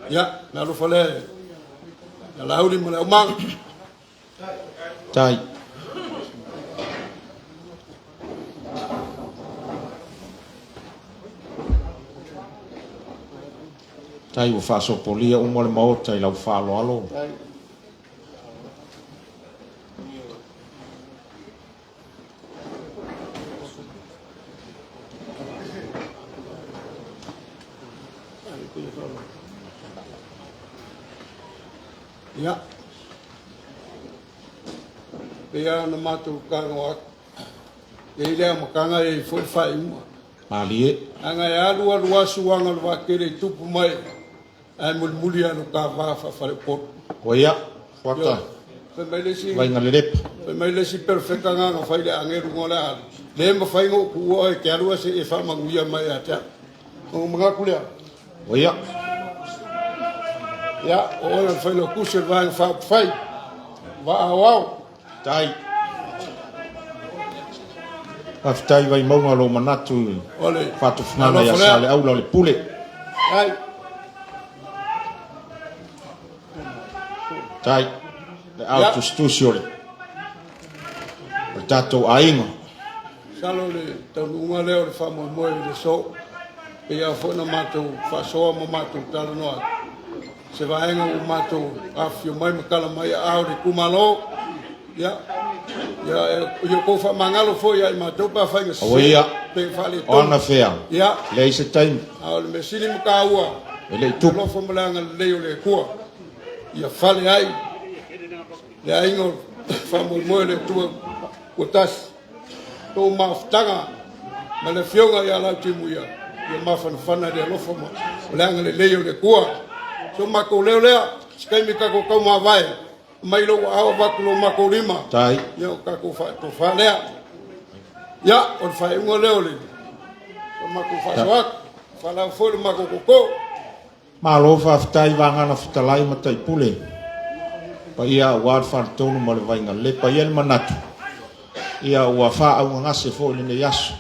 D: Ia, meaalofa lea i Laauli ma le aumaga.
E: Tai. Tai ua faasopolia uma le Maota i lau faaaloalo.
D: Ia, pei lava ona matou talanoa atu, e i ai le amataga e i ai foi le faaiuga.
E: Malie.
D: Leaga e alu alu lava suaga o le vaatele e tupu mai ae mulimuli lava i lo ta va faafaleupolu.
E: Ua ia, Fuata,
D: Fai mai le isi,
E: Vaiga Lelepa.
D: fai mai le isi perofeta na na fai i le agelu na o le a alu, le mafai ona ou tuua oe e te alu ae se i e faamanuia mai ia te au. Ona manatu lea,
E: Ua ia.
D: ia, o oe o le Failautusi o le Vaega Faaupufai, Vaa Aoao.
E: Tai. Faafetai Vaimauga lou manatu i
D: O le
E: faatufugaga ia
D: alofa lea.
E: Saleaula o le pule.
D: Ai.
E: Tai. Le ao
D: Ia.
E: tusitusi o le o le tatou aiga.
D: Masalo o le taunuuga lea o le faamoemoe i le aso. E pei lava foi ona matou faasoa ma matou talanoa atu, se vaega ua matou afifio mai ma tala mai aao i le itumalo, ia, ia, ia outou faamagalo foi ia i matou pe afai na
E: Aua
D: sese
E: ia,
D: pe
E: o
D: faaletonu.
E: ana fea,
D: Ia,
E: leai se taimi,
D: a o le mea sili ma taua,
E: e le i tupu.
D: alofa ma le agalelei o le Atua, ia fale ai le aiga o faamoemoe o le Atua ua tasi. tou mafutaga ma le Afioga ia Lautimuia, ia mafanafana i le alofa ma o le agalelei o le Atua. So matou leo lea, se taimi tatou taumavae, mai lou aao avatu lo matou lima.
E: Tai.
D: Ia o tatou faatofa lea. Ia, o le faaiuga lea o le so matou faasoa atu. Faalava foi le matou toto.
E: Malo faafetai Vagana Fetalai ma Taipule, paia aua le Faletolu ma le Vainalelepa. E i ai le manatu, ia ua faaauagase foi lenei aso.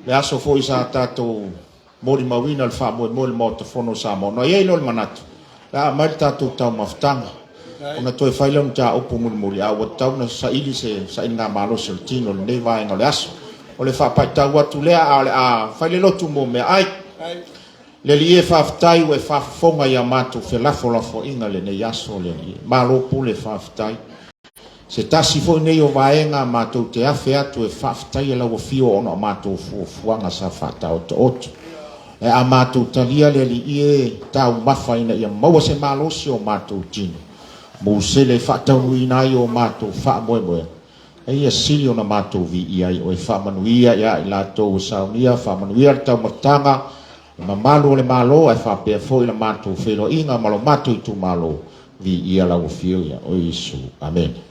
E: Le aso foi sa tatou molimauina le faamoemoe i le Maota Fono o Samoa. Ona i ai lea o le manatu, o le a aumai le tatou taumafataga, ona toe fai lea o mataupu mulimuli, a ua tatau ona saili se sailiga malosi o le tino i lenei vaega o le aso. O le faapaitau atu lea, a o le a fai le lotu mo meaai. Le Alii e, faafetai ua e faafofoga i a matou felafolafoaiga i lenei aso, le Alii e. Malo pule, faafetai. Se tasi foi nei o vaega matou te afe atu e faafetaia lau afio ona o matou fuafuaga sa faataotooto. Ae a matou talia le Alii e taumafa ina ia maua se malosi o matou tino, musele e faataunuuina ai o matou faamoemoega, a ia sili ona matou viia ai oe. Faamanuia ia i latou ua saunia, faamanuia le taumafataga, le mamalu o le Malo, ae faapea foi la matou feiloaiga ma lo matou itumalo. Viia lau afio ia oe Iesu. Amene.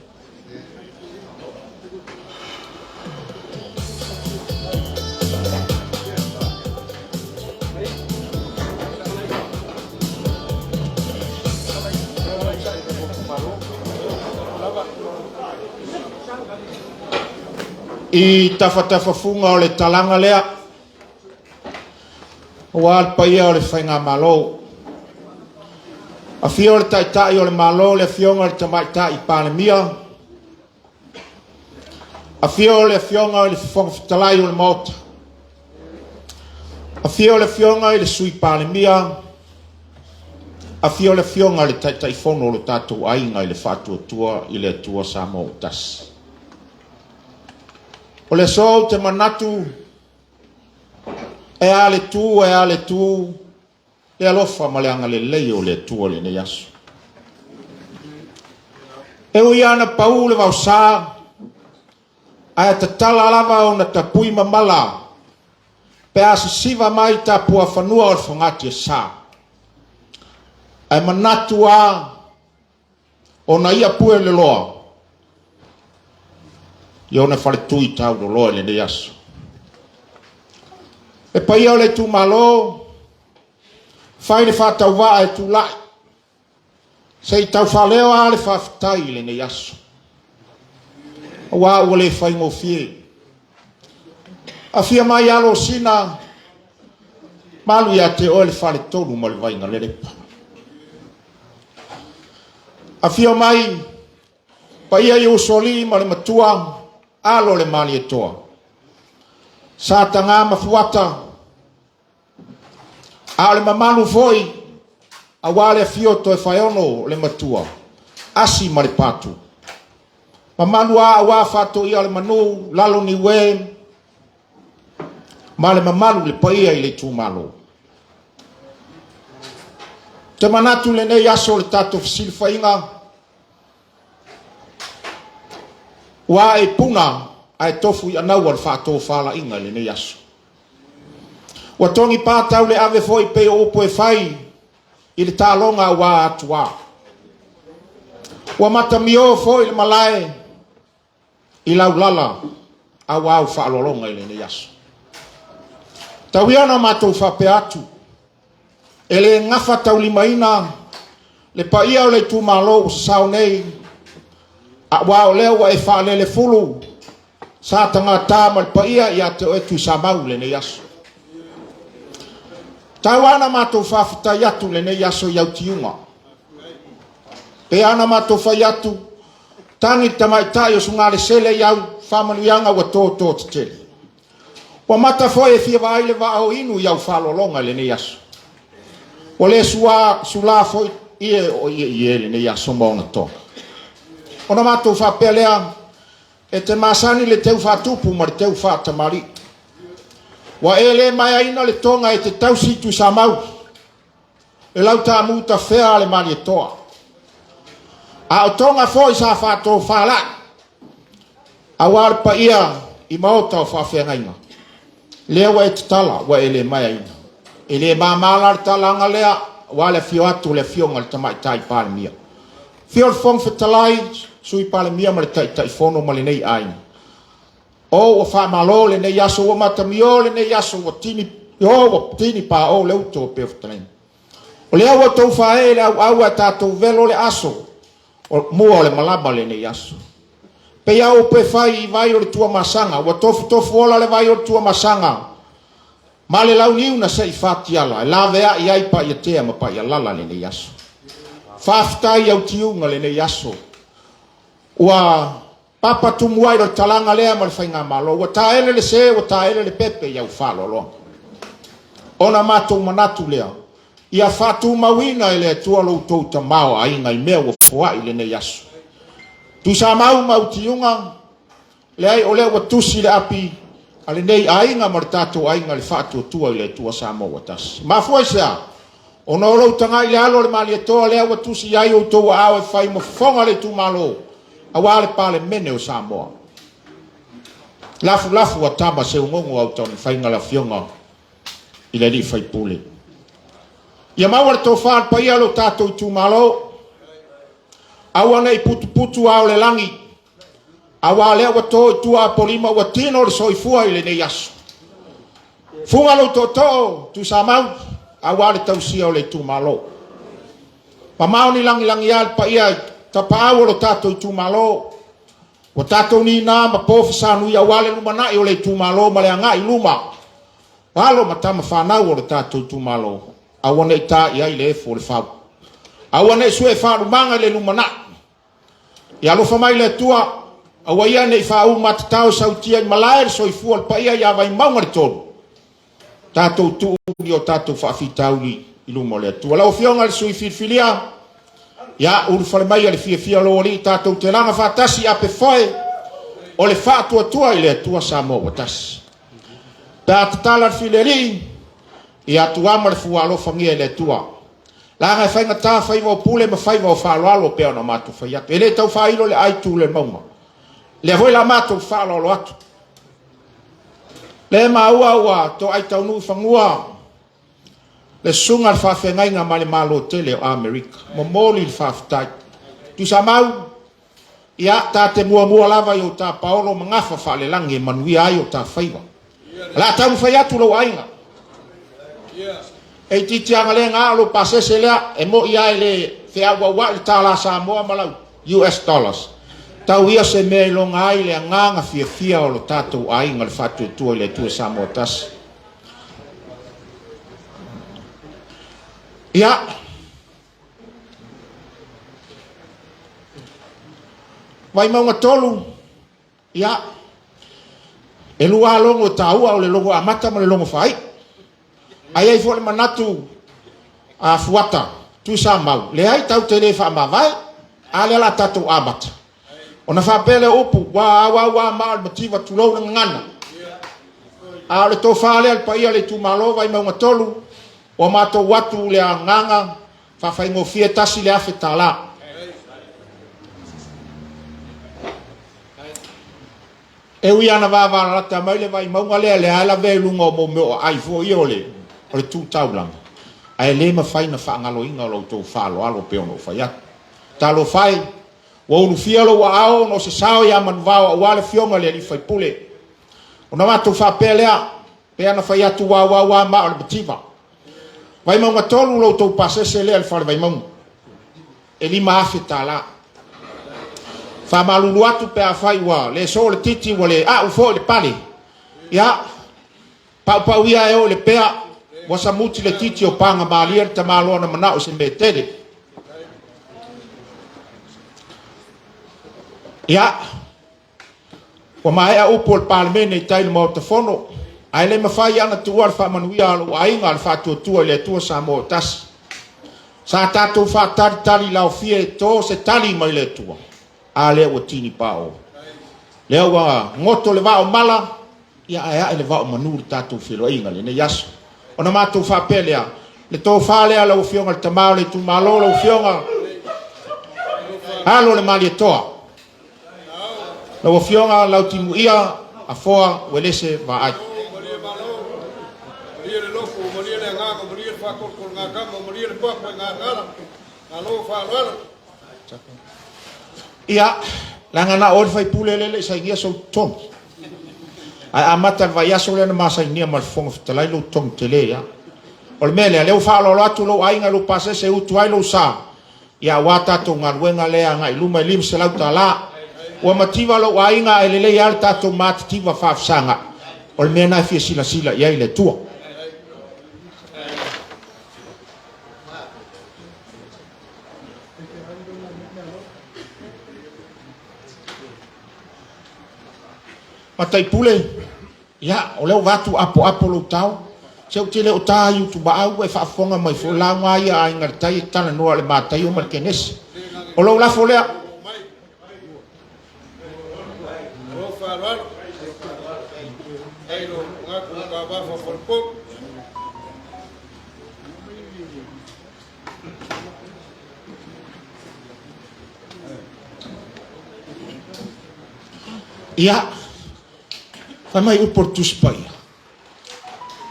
E: I tafatafafuga o le talaga lea, aua le paia o le Faigamalo. Afio le Taitai o le Malo, le Afioga i le Tamaitai Palemia. Afio le Afioga i le Fofoga Fetalai o le Maota. Afio le Afioga i le Sui Palemia. Afio le Afioga i le Taitaifono o lo tatou aiga i le Faatuatua i le Atua Samoa ua Tasi. O le aso ou te manatu e a le tu, e a le tu, le alofa ma le agalelei o le Atua i lenei aso. E ui lava na pau le vaosa, ae tatala lava ona tapui mamala pe a sisiva mai tapuafanua o le fogatiasa. Ae manatu lava ona ia pue le loa i ona faletui tauloloa i lenei aso. E paia o le itumalo, fai le faatauvaa e tulai, se i taufaaleo lava le faafetai i lenei aso. Aua ua le faigofie. Afia mai Alosina, malu ia te oe le Faletolu ma le Vainalelepa. Afio mai paia i Usoalii ma le Matua, alo le Malietoa, Sataga ma Fuata, a o le mamalu foi aua le afio Toefaeono o le Matua, Asi ma le Patu. Mamalu a aua faatoia o le manu, lalo niue ma le mamalu le paia i le itumalo. Te manatu lenei aso o le tatou fesilafaiga, ua ae i puna ae tofu i anaua le faatofalaiga i lenei aso. Ua togi patau le ave foi pei o upu e fai i le taaloga aua atuā. Ua matamio foi le malae i laulala aua au faaaloaloga i lenei aso. Tau ia ona matou faapea atu, e le gafa taulimaina le paia o le itumalo ua sasao nei, aua o lea ua e faalelefulu sa tagata ma le paia ia te oe Tuisamau i lenei aso. Tau lava ona matou faafetai atu i lenei aso i au tiuga. Pei lava ona matou fai atu, tagi le tamaitai o Sugalesele i au faamanuiaga ua toto tetele. Ua mata foi e fia vaai le vaa o inu i au faaaloaloga i lenei aso. Ua le sua, sulā foi ie o ie ie i lenei aso ma ona toga. Ona matou faapea lea, e te masani le teu faatupu ma le teu faatamalii. Ua e le maeaina le toga e te tausi i Tuisamau, e lau taamu tafea a le Malietoa. A o toga foi sa faatofalai, aua le paia i maota o faafeagaiga. Lea ua e tatala, ua e le maeaina. E le māmā la le talaga lea, aua le afio atu o le Afioga i le Tamaitai Palemia. Afio le Fofoga Fetalai, Sui Palemia ma le Taitaifono ma lenei aiga. O ua faamalo lenei aso, ua matamio lenei aso, ua tini, o ua tini pao le uto o pea fetalaiga. O lea ua outou faaee i le auau ae tatou velo le aso o mua o le malama lenei aso. Pei a upu e fai i vai o le Tuamasaga, ua tofutofu ola le vai o le Tuamasaga ma le launiu na se i fatiala e laveai ai Paiatea ma Paialala lenei aso. Faafetai i au tiuga lenei aso. Ua papa tumu ai le talaga lea ma le faigamalo. Ua taele le se, ua taele le pepe i au faaaloaloga. Ona matou manatu lea, ia faatumauina e le Atua lo outou tamaoaiga i mea ua foai lenei aso. Tuisamau ma Utiuga, leai o lea ua tusi le api a lenei aiga ma le tatou aiga i le faatuatua i le Atua Samoa ua tasi. Mafua i se a? Ona o lou tagai i le alo o le Malietoa lea ua tusi ai outou aao e fai ma fofoga le itumalo aua le Palemene o Samoa. Lafulafu a tama seugogo au taumafaiga le afioga i le alii faipule. Ia maua le tofa le paia o lo tatou itumalo. Aua ne i putuputu ao le lagi, aua lea ua to i tua Apolima ua tino le soifua i lenei aso. Fuga lou tootoo, Tuisamau, aua le tausia o le itumalo. Mamao ni lagilagia le paia i tapaau o lo tatou itumalo. Ua tatou nina ma po fesanui aua le lumanai o le itumalo ma le agai i luma. O alo ma tama fanau o lo tatou itumalo, aua ne i ta i ai le efo o le fau. Aua ne i sue faalumaga i le lumanai. Ia alofa mai le Atua, aua ia ne i faauma tatao sautia i malae le soifua le paia ia Vaimauga le tolu. Tatou tuu ni o tatou faafitauli i luma o le Atua. Lau Afioga i le sui filifilia, ia ulufale mai a le fiafia o lou alii, tatou te laga faatasi ape foe o le faatuatua i le Atua Samoa ua tasi. Pe a tatala le filialii, ia tuama le fua alofagia e le Atua. Laga e faigata faiva o pule ma faiva o faaaloalo pei ona matou fai atu. E le tau faailo le ai tu le mauga. Lea foi la matou faaaloalo atu. Le maua ua toai taunuu i fanua le susuga le faafeagaiga ma le Malo tele o Amerika. Momoli le faafetai. Tuisamau, ia ta te muamua lava i o ta paolo ma gafa faalelagi e manuia ai o ta faiva. O le a taumafai atu lou aiga. E itiiti agalega o lou pasese lea, e moi lava e le feauauai le tala Samoa ma lau US dollars. Tau ia se mea e iloga ai le agaga fiafia o lo tatou aiga le faatuatua i le Atua Samoa tasi. Ia, Vaimauga 3, ia, e lua logo e taua, o le logo amata ma le logo faaiu. Ae ai foi le manatu a Fuata, Tuisamau, leai tatou te le faamavae, a lea la tatou amata. Ona faapea lea o upu, ua auau a maa o le mativa tulou le gagana. A o le tofa lea le paia o le itumalo Vaimauga 3, ua matou atu le agaga faafaigofie $1,000. E ui ana vavalalata mai le Vaimauga lea, lea lavea i luga o mo mea o aai foi ia o le tu taulaga, ae le mafai na faagaloina o lo outou faaaloalo pei ona ou fai atu. Talofa e, ua ulufia lou aao ona o se sao ia Manuvao aua le afioga i le alii faipule. Ona matou faapea lea, pe ana fai atu ua auau a maa o le mativa. Vaimauga 3 lo outou pasese lea i le fale Vaimauga. E $5,000. Faamalulu atu pe afai ua le soo le titi ua le au foi le pale. Ia, paupau ia e oo i le pea, ua samuti le titi o paga malie le tamaloa na manao i se mea tele. Ia, ua maea upu o le Palemene i tai i le Maota Fono, ae le mafai ana tuua le faamanuia a lou aiga le faatuatua i le Atua Samoa o tasi. Sa tatou faatalitali laofia e to se tali mai le Atua, a lea ua tini pao. Lea ua goto le vao mala, ia ae ae le vao manu le tatou feloaiga lenei aso. Ona matou faapea lea, le tofa lea lau Afioga le tama o le itumalo, lau Afioga alo le Malietoa. Lau Afioga Lautimuia Afoa Uelese Vaai. Ia, leaga na o oe le faipule lea e le i sainia sou totogi. Ae amata i le vaiaso lea na ma sainia ma le Fofoga Fetalai lou totogi tele ia. O le mea lea, lea ua faaaloalo atu lou aiga i lou pasese e utu ai lou sa, ia aua tatou galuega lea agai i luma e $500. Ua mativa lou aiga ae lelei lava le tatou matitiva faafesagai. O le mea lena e fia silasila i ai le Atua. Mataipule, ia, o lea ua vaatu apoapo lou tao. Se ou te le o ta i Utumaau ua e faafofoga mai foi, o lauga lava ia a Aiga i le Tai e talanoa i le Mataio ma le Kenese. O lou lafo lea. Ia, fai mai upu o le Tusi Paia,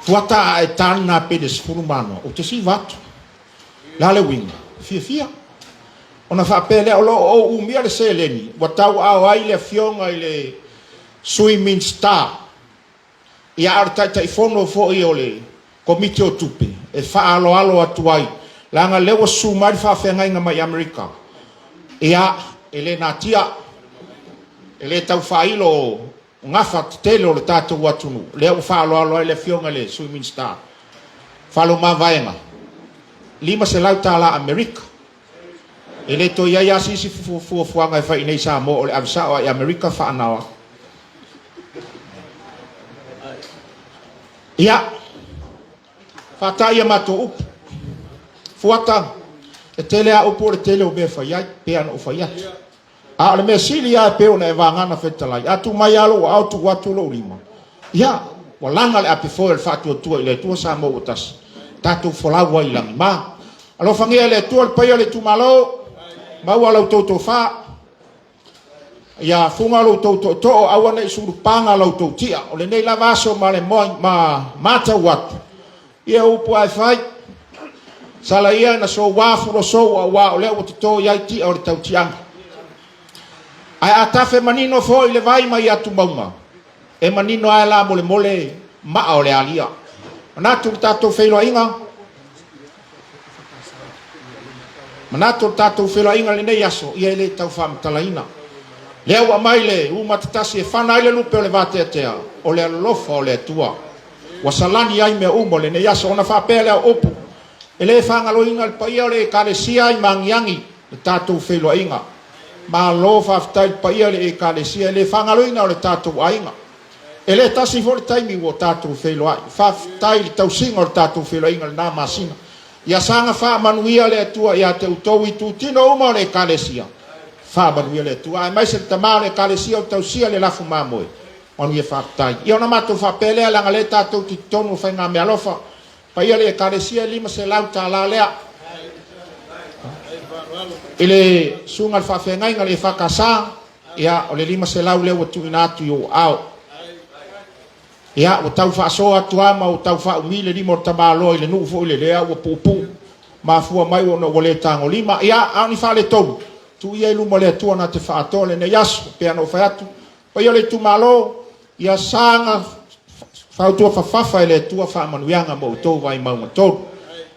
E: Fuata a e ta lena pele 11, ou te siva atu. Le a le uiga? Fiafia. Ona faapea lea, o lo o ou umia le seleni ua tauaao ai le afioga i le Sui Minisita, ia a o le Taitaifono foi o le Komiti o Tupe e faaaloalo atu ai, leaga lea ua susu mai le faafeagaiga mai Amerika, ia, e le natia, e le tau faailo o gafa tetele o le tatou atunuu, lea ua faaaloalo ai le Afioga i le Sui Minisita, Faleomavaega, $500 Amerika. E le toe i ai lava se isi fuafuaga e fai i inei i Samoa o le ave sao lava i Amerika faanao atu. Ia, faata'i a matou upu. Fuata, e tele lava upu o le tele o mea e fai ai, pei lava ona ou fai atu. A o le mea sili lava e pei ona e vagana fetalai, a tuu mai lava lou aao tuu atu lou lima, ia, ua laga le apefoe o le faatuatua i le Atua Samoa ua tasi, tatou folau ai i lagima. Alofagia e le Atua le paia o le itumalo, maua la outou tofa, ia fuga lo outou tootoo, aua ne i sulupaga la outou tia. O lenei lava aso ma le ma matau atu, ia upu lava e fai, sala ia ina soua fulosou auā o lea ua toto i ai tia o le tautiaga. Ae a tafe manino foi le vai mai atumauga, e manino ae la molemole maa o le alia. Manatu le tatou feiloaiga, manatu le tatou feiloaiga lenei aso, ia e le tau faamatalaina. Lea ua aumai le umatatasi e fana ai le lupe o le vateatea, o le alofa o le Atua. Ua salani ai mea uma o lenei aso. Ona faapea lea o upu, E le faagaloina le paia o le Ekalesia i Magiagi le tatou feiloaiga. Malo faafetai i le paia o le Ekalesia, e le faagaloina o le tatou aiga. E le tasi foi le taimi ua tatou feiloai. Faafetai i le tausiga o le tatou feiloaiga i lena masina. Ia saga faamanuia le Atua ia te outou i itutino uma o le Ekalesia. Faamanuia le Atua aemaise le tama o le Ekalesia o tausia le lafu mamoe. Manuia faafetai. Ia ona matou faapea lea, leaga lea tatou te totonu o faigameaalofa. Paia le Ekalesia e $500 lea. I le susuga i le faafeagaiga le EFKS, ia o le 500 lea ua tuuina atu i ou aao. Ia ua tau faasoa atu lava ma ua tau faaumi le lima o le tamaloa i le nuu foi lele, a ua puupuu. Mafua mai ona ua le tagolima. Ia, a o ni faaletonu, tuu ia i luma o le Atua na te faaatoa lenei aso. E pei ona ou fai atu, Paia o le itumalo, ia saga fautua fafafa e le Atua faamanuiaga mo outou Vaimauga 3.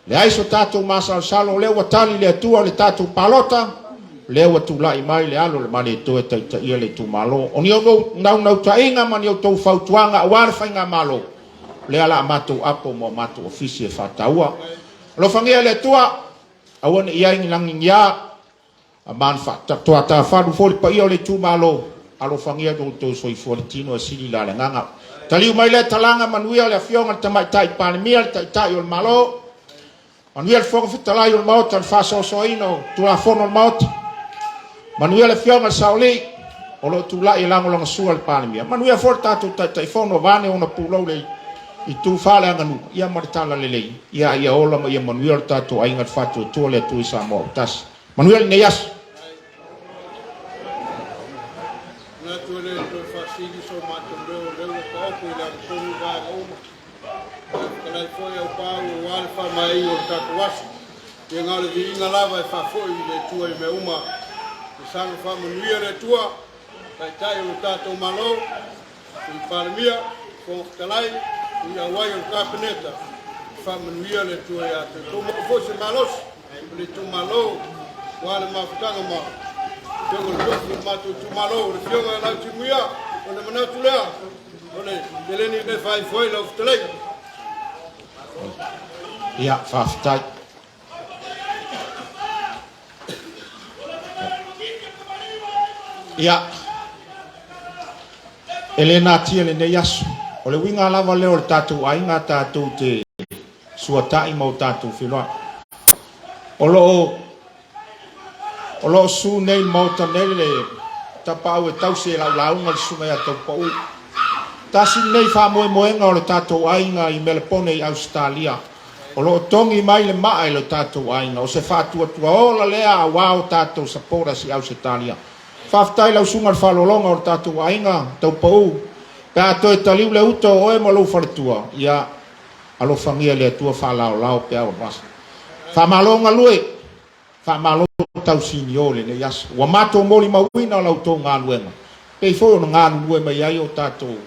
E: Leai so tatou masalosalo, o lea ua tali le Atua le tatou palota, o lea ua tulai mai le alo o le Malietoa e taitaia le itumalo. O ni outou naunautaiga ma ni outou fautuaga aua le faigamalo, o lea la a matou apo ma o matou ofisi e faataua. Alofagia e le Atua, aua ne i i ai ni lagigia, Aman faatoatafalu foi le paia o le itumalo, alofagia lo outou soifua le tino e sili la le agaga. Taliu mai lea talaga manuia le afioga le Tamaitai Palemia, le Taitai o le Malo, manuia le Fofoga Fetalai o le Maota, le faasoasoaina o Tulafono o le Maota, manuia le afioga le Saolii o lo o tulai e lagolagasua le Palemia, manuia foi le tatou Taitaifono vaeane ona pulou le itu faaleaganuu, ia ma le talalelei, ia ia ola ma ia manuia le tatou aiga le Faatuatua le Atua i Samoa ua tasi. Manuia lenei aso.
D: Manatu e le toe faasili so matou leo. faamaeaina o le tatou aso. Ia na o le viiga lava e faafoi i le Atua i mea uma. Ia saga faamanuia le Atua, Taitai o le tatou Malo, Sui Palemia, Fofoga Fetalai, Sui Auai o le Kapeneta, faamanuia le Atua ia te outou. Maua foi se malosi o le itumalo aua le mafutaga ma Afioga i le Tofi o le matou itumalo, le Afioga ia Lautimuia. O le manatu lea, o le seleni lea e faaifo ai lau fetalaiga.
E: Ia, faafetai. Ia, e le natia lenei aso. O le uiga lava lea o le tatou aiga tatou te suata'i ma o tatou feiloai. O lo o su nei i le Maota nei le tapaau e tausi e lau lauga le susuga ia Taupau. Tasi lenei faamoemoega o le tatou aiga i Melepone i Ausetalia. O lo o togi mai le maa i lo tatou aiga. O se faatuatuaola lea aua o tatou supporters i Ausetalia. Faafetai lau susuga i le faaaloaloga o le tatou aiga Taupau. Pe a toe taliu le uta o oe ma lou faletua, ia alofagia e le Atua faalaolao pe a ua vasa. Faamalo galue, faamalo tausinio i lenei aso. Ua matou molimauina la outou galuega, pei foi ona galulue mai ai o tatou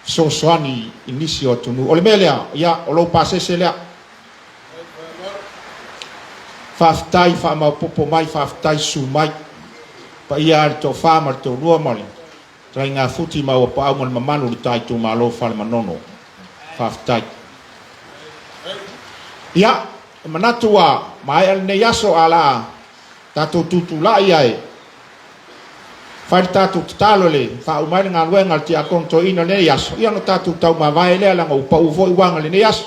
E: fesoasoani i nisi o atunuu. O le mea lea, ia, o lou pasese lea. Faafetai faamaopoopo mai, faafetai susu mai. Paia i le toafa ma le toalua ma le talaiga futi ma Auapaau ma le mamalu o le ta itumalo o Falemanono. Faafetai. Ia, e manatu ua maea lenei aso a la tatou tutulai ae fai le tatou tatalo i le faauma ai le galuega a le tiakono toeaina i lenei aso, ia ona tatou taumavae lea leaga ua pau foi uaga i lenei aso.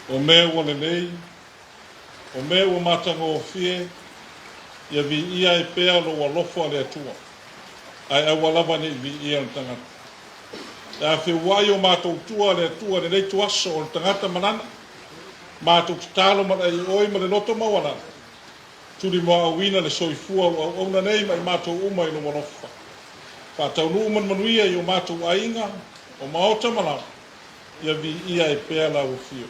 B: O mea ua lelei, o mea ua matagofie, ia viia ai pea lou alofa le Atua, ae aua lava ne i viia le tagata. E a feuai o matou tua le Atua i lenei ituaso o le tagata ma lana matou tatalo ma le aioi ma le loto maualalo, Tulimoaauina le soifua o auauna nei ma i matou uma i lou alofa. Faataunuu ma le manuia i o matou aiga, o maota ma laoa, ia viia ai pea lau afio.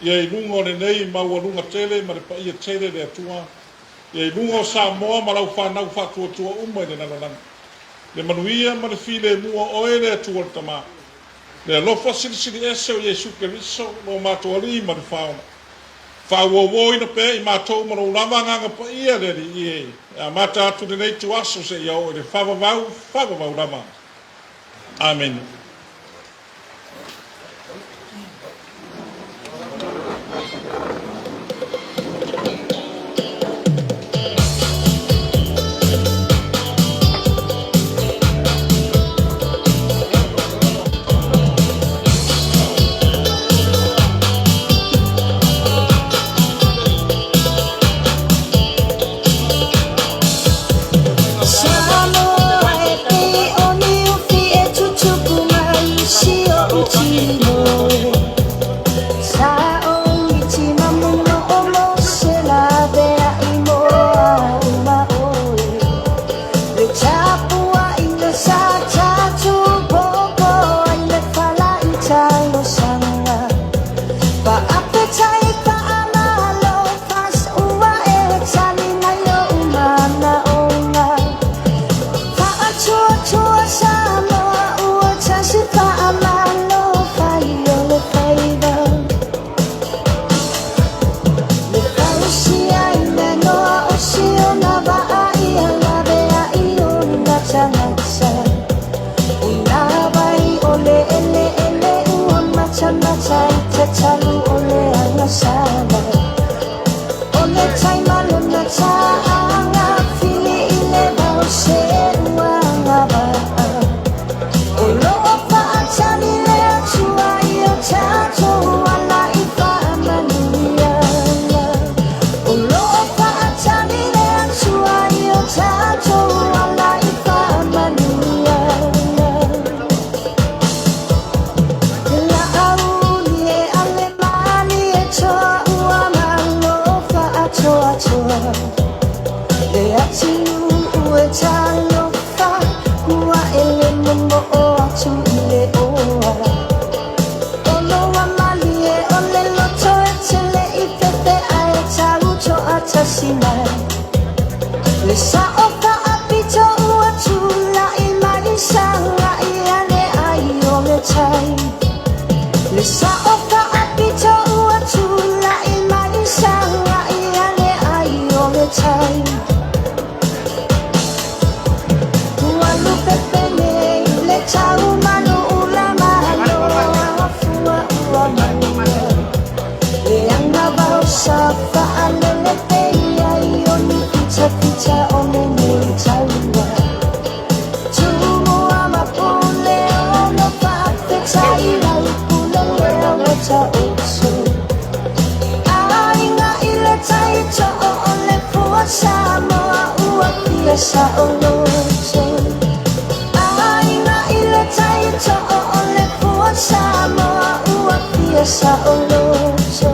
B: Ia i luga o lenei maualuga tele ma le paia tele le Atua, ia i luga o Samoa ma lau fanau faatuatua uma i le lalolagi. Le manuia ma le filemu o Oe le Atua le Tama, le alofa silisili ese o Iesu Keriso, lo matou Alii ma le Faaola. Faauouoina pea i matou ma lou lava Agaga Paia le Alii e, e amata atu lenei ituaso seia oo i le faavavau, faavavau lava. Amene.
F: tagata. O nā vai o le eleele ua matamata i te talu o le agasala. O le tai ma lona tā'aga fili i le vao se ua agavaa. O loo faatali le Atua i o tatou ala i faamanuiaga. O loo faatali le Atua i o tatou ala i faamanuiaga. Laauli e ale mali e toa ua malo faatoatoa. Le atunuu e talofa ua ele momoo atu i le oa. Oloa malie o le loto e tele i fefe ae tau toatasi mai. Le sao faapito ua tulai mai sagai ane ai o le tai. Le sao faapito ua tulai mai sagai ane ai o le tai. Ua lupepene le tau manu ula malo afua ua maua. Le agavao sa faalele peia i oni fitafita o lenei taua. Tumua ma pule ono faafetai lau pule lea ua taoto. Aiga i le tai too o le fua Samoa ua fia saoloto. Aiga i le tai too o le fua Samoa ua fia saoloto.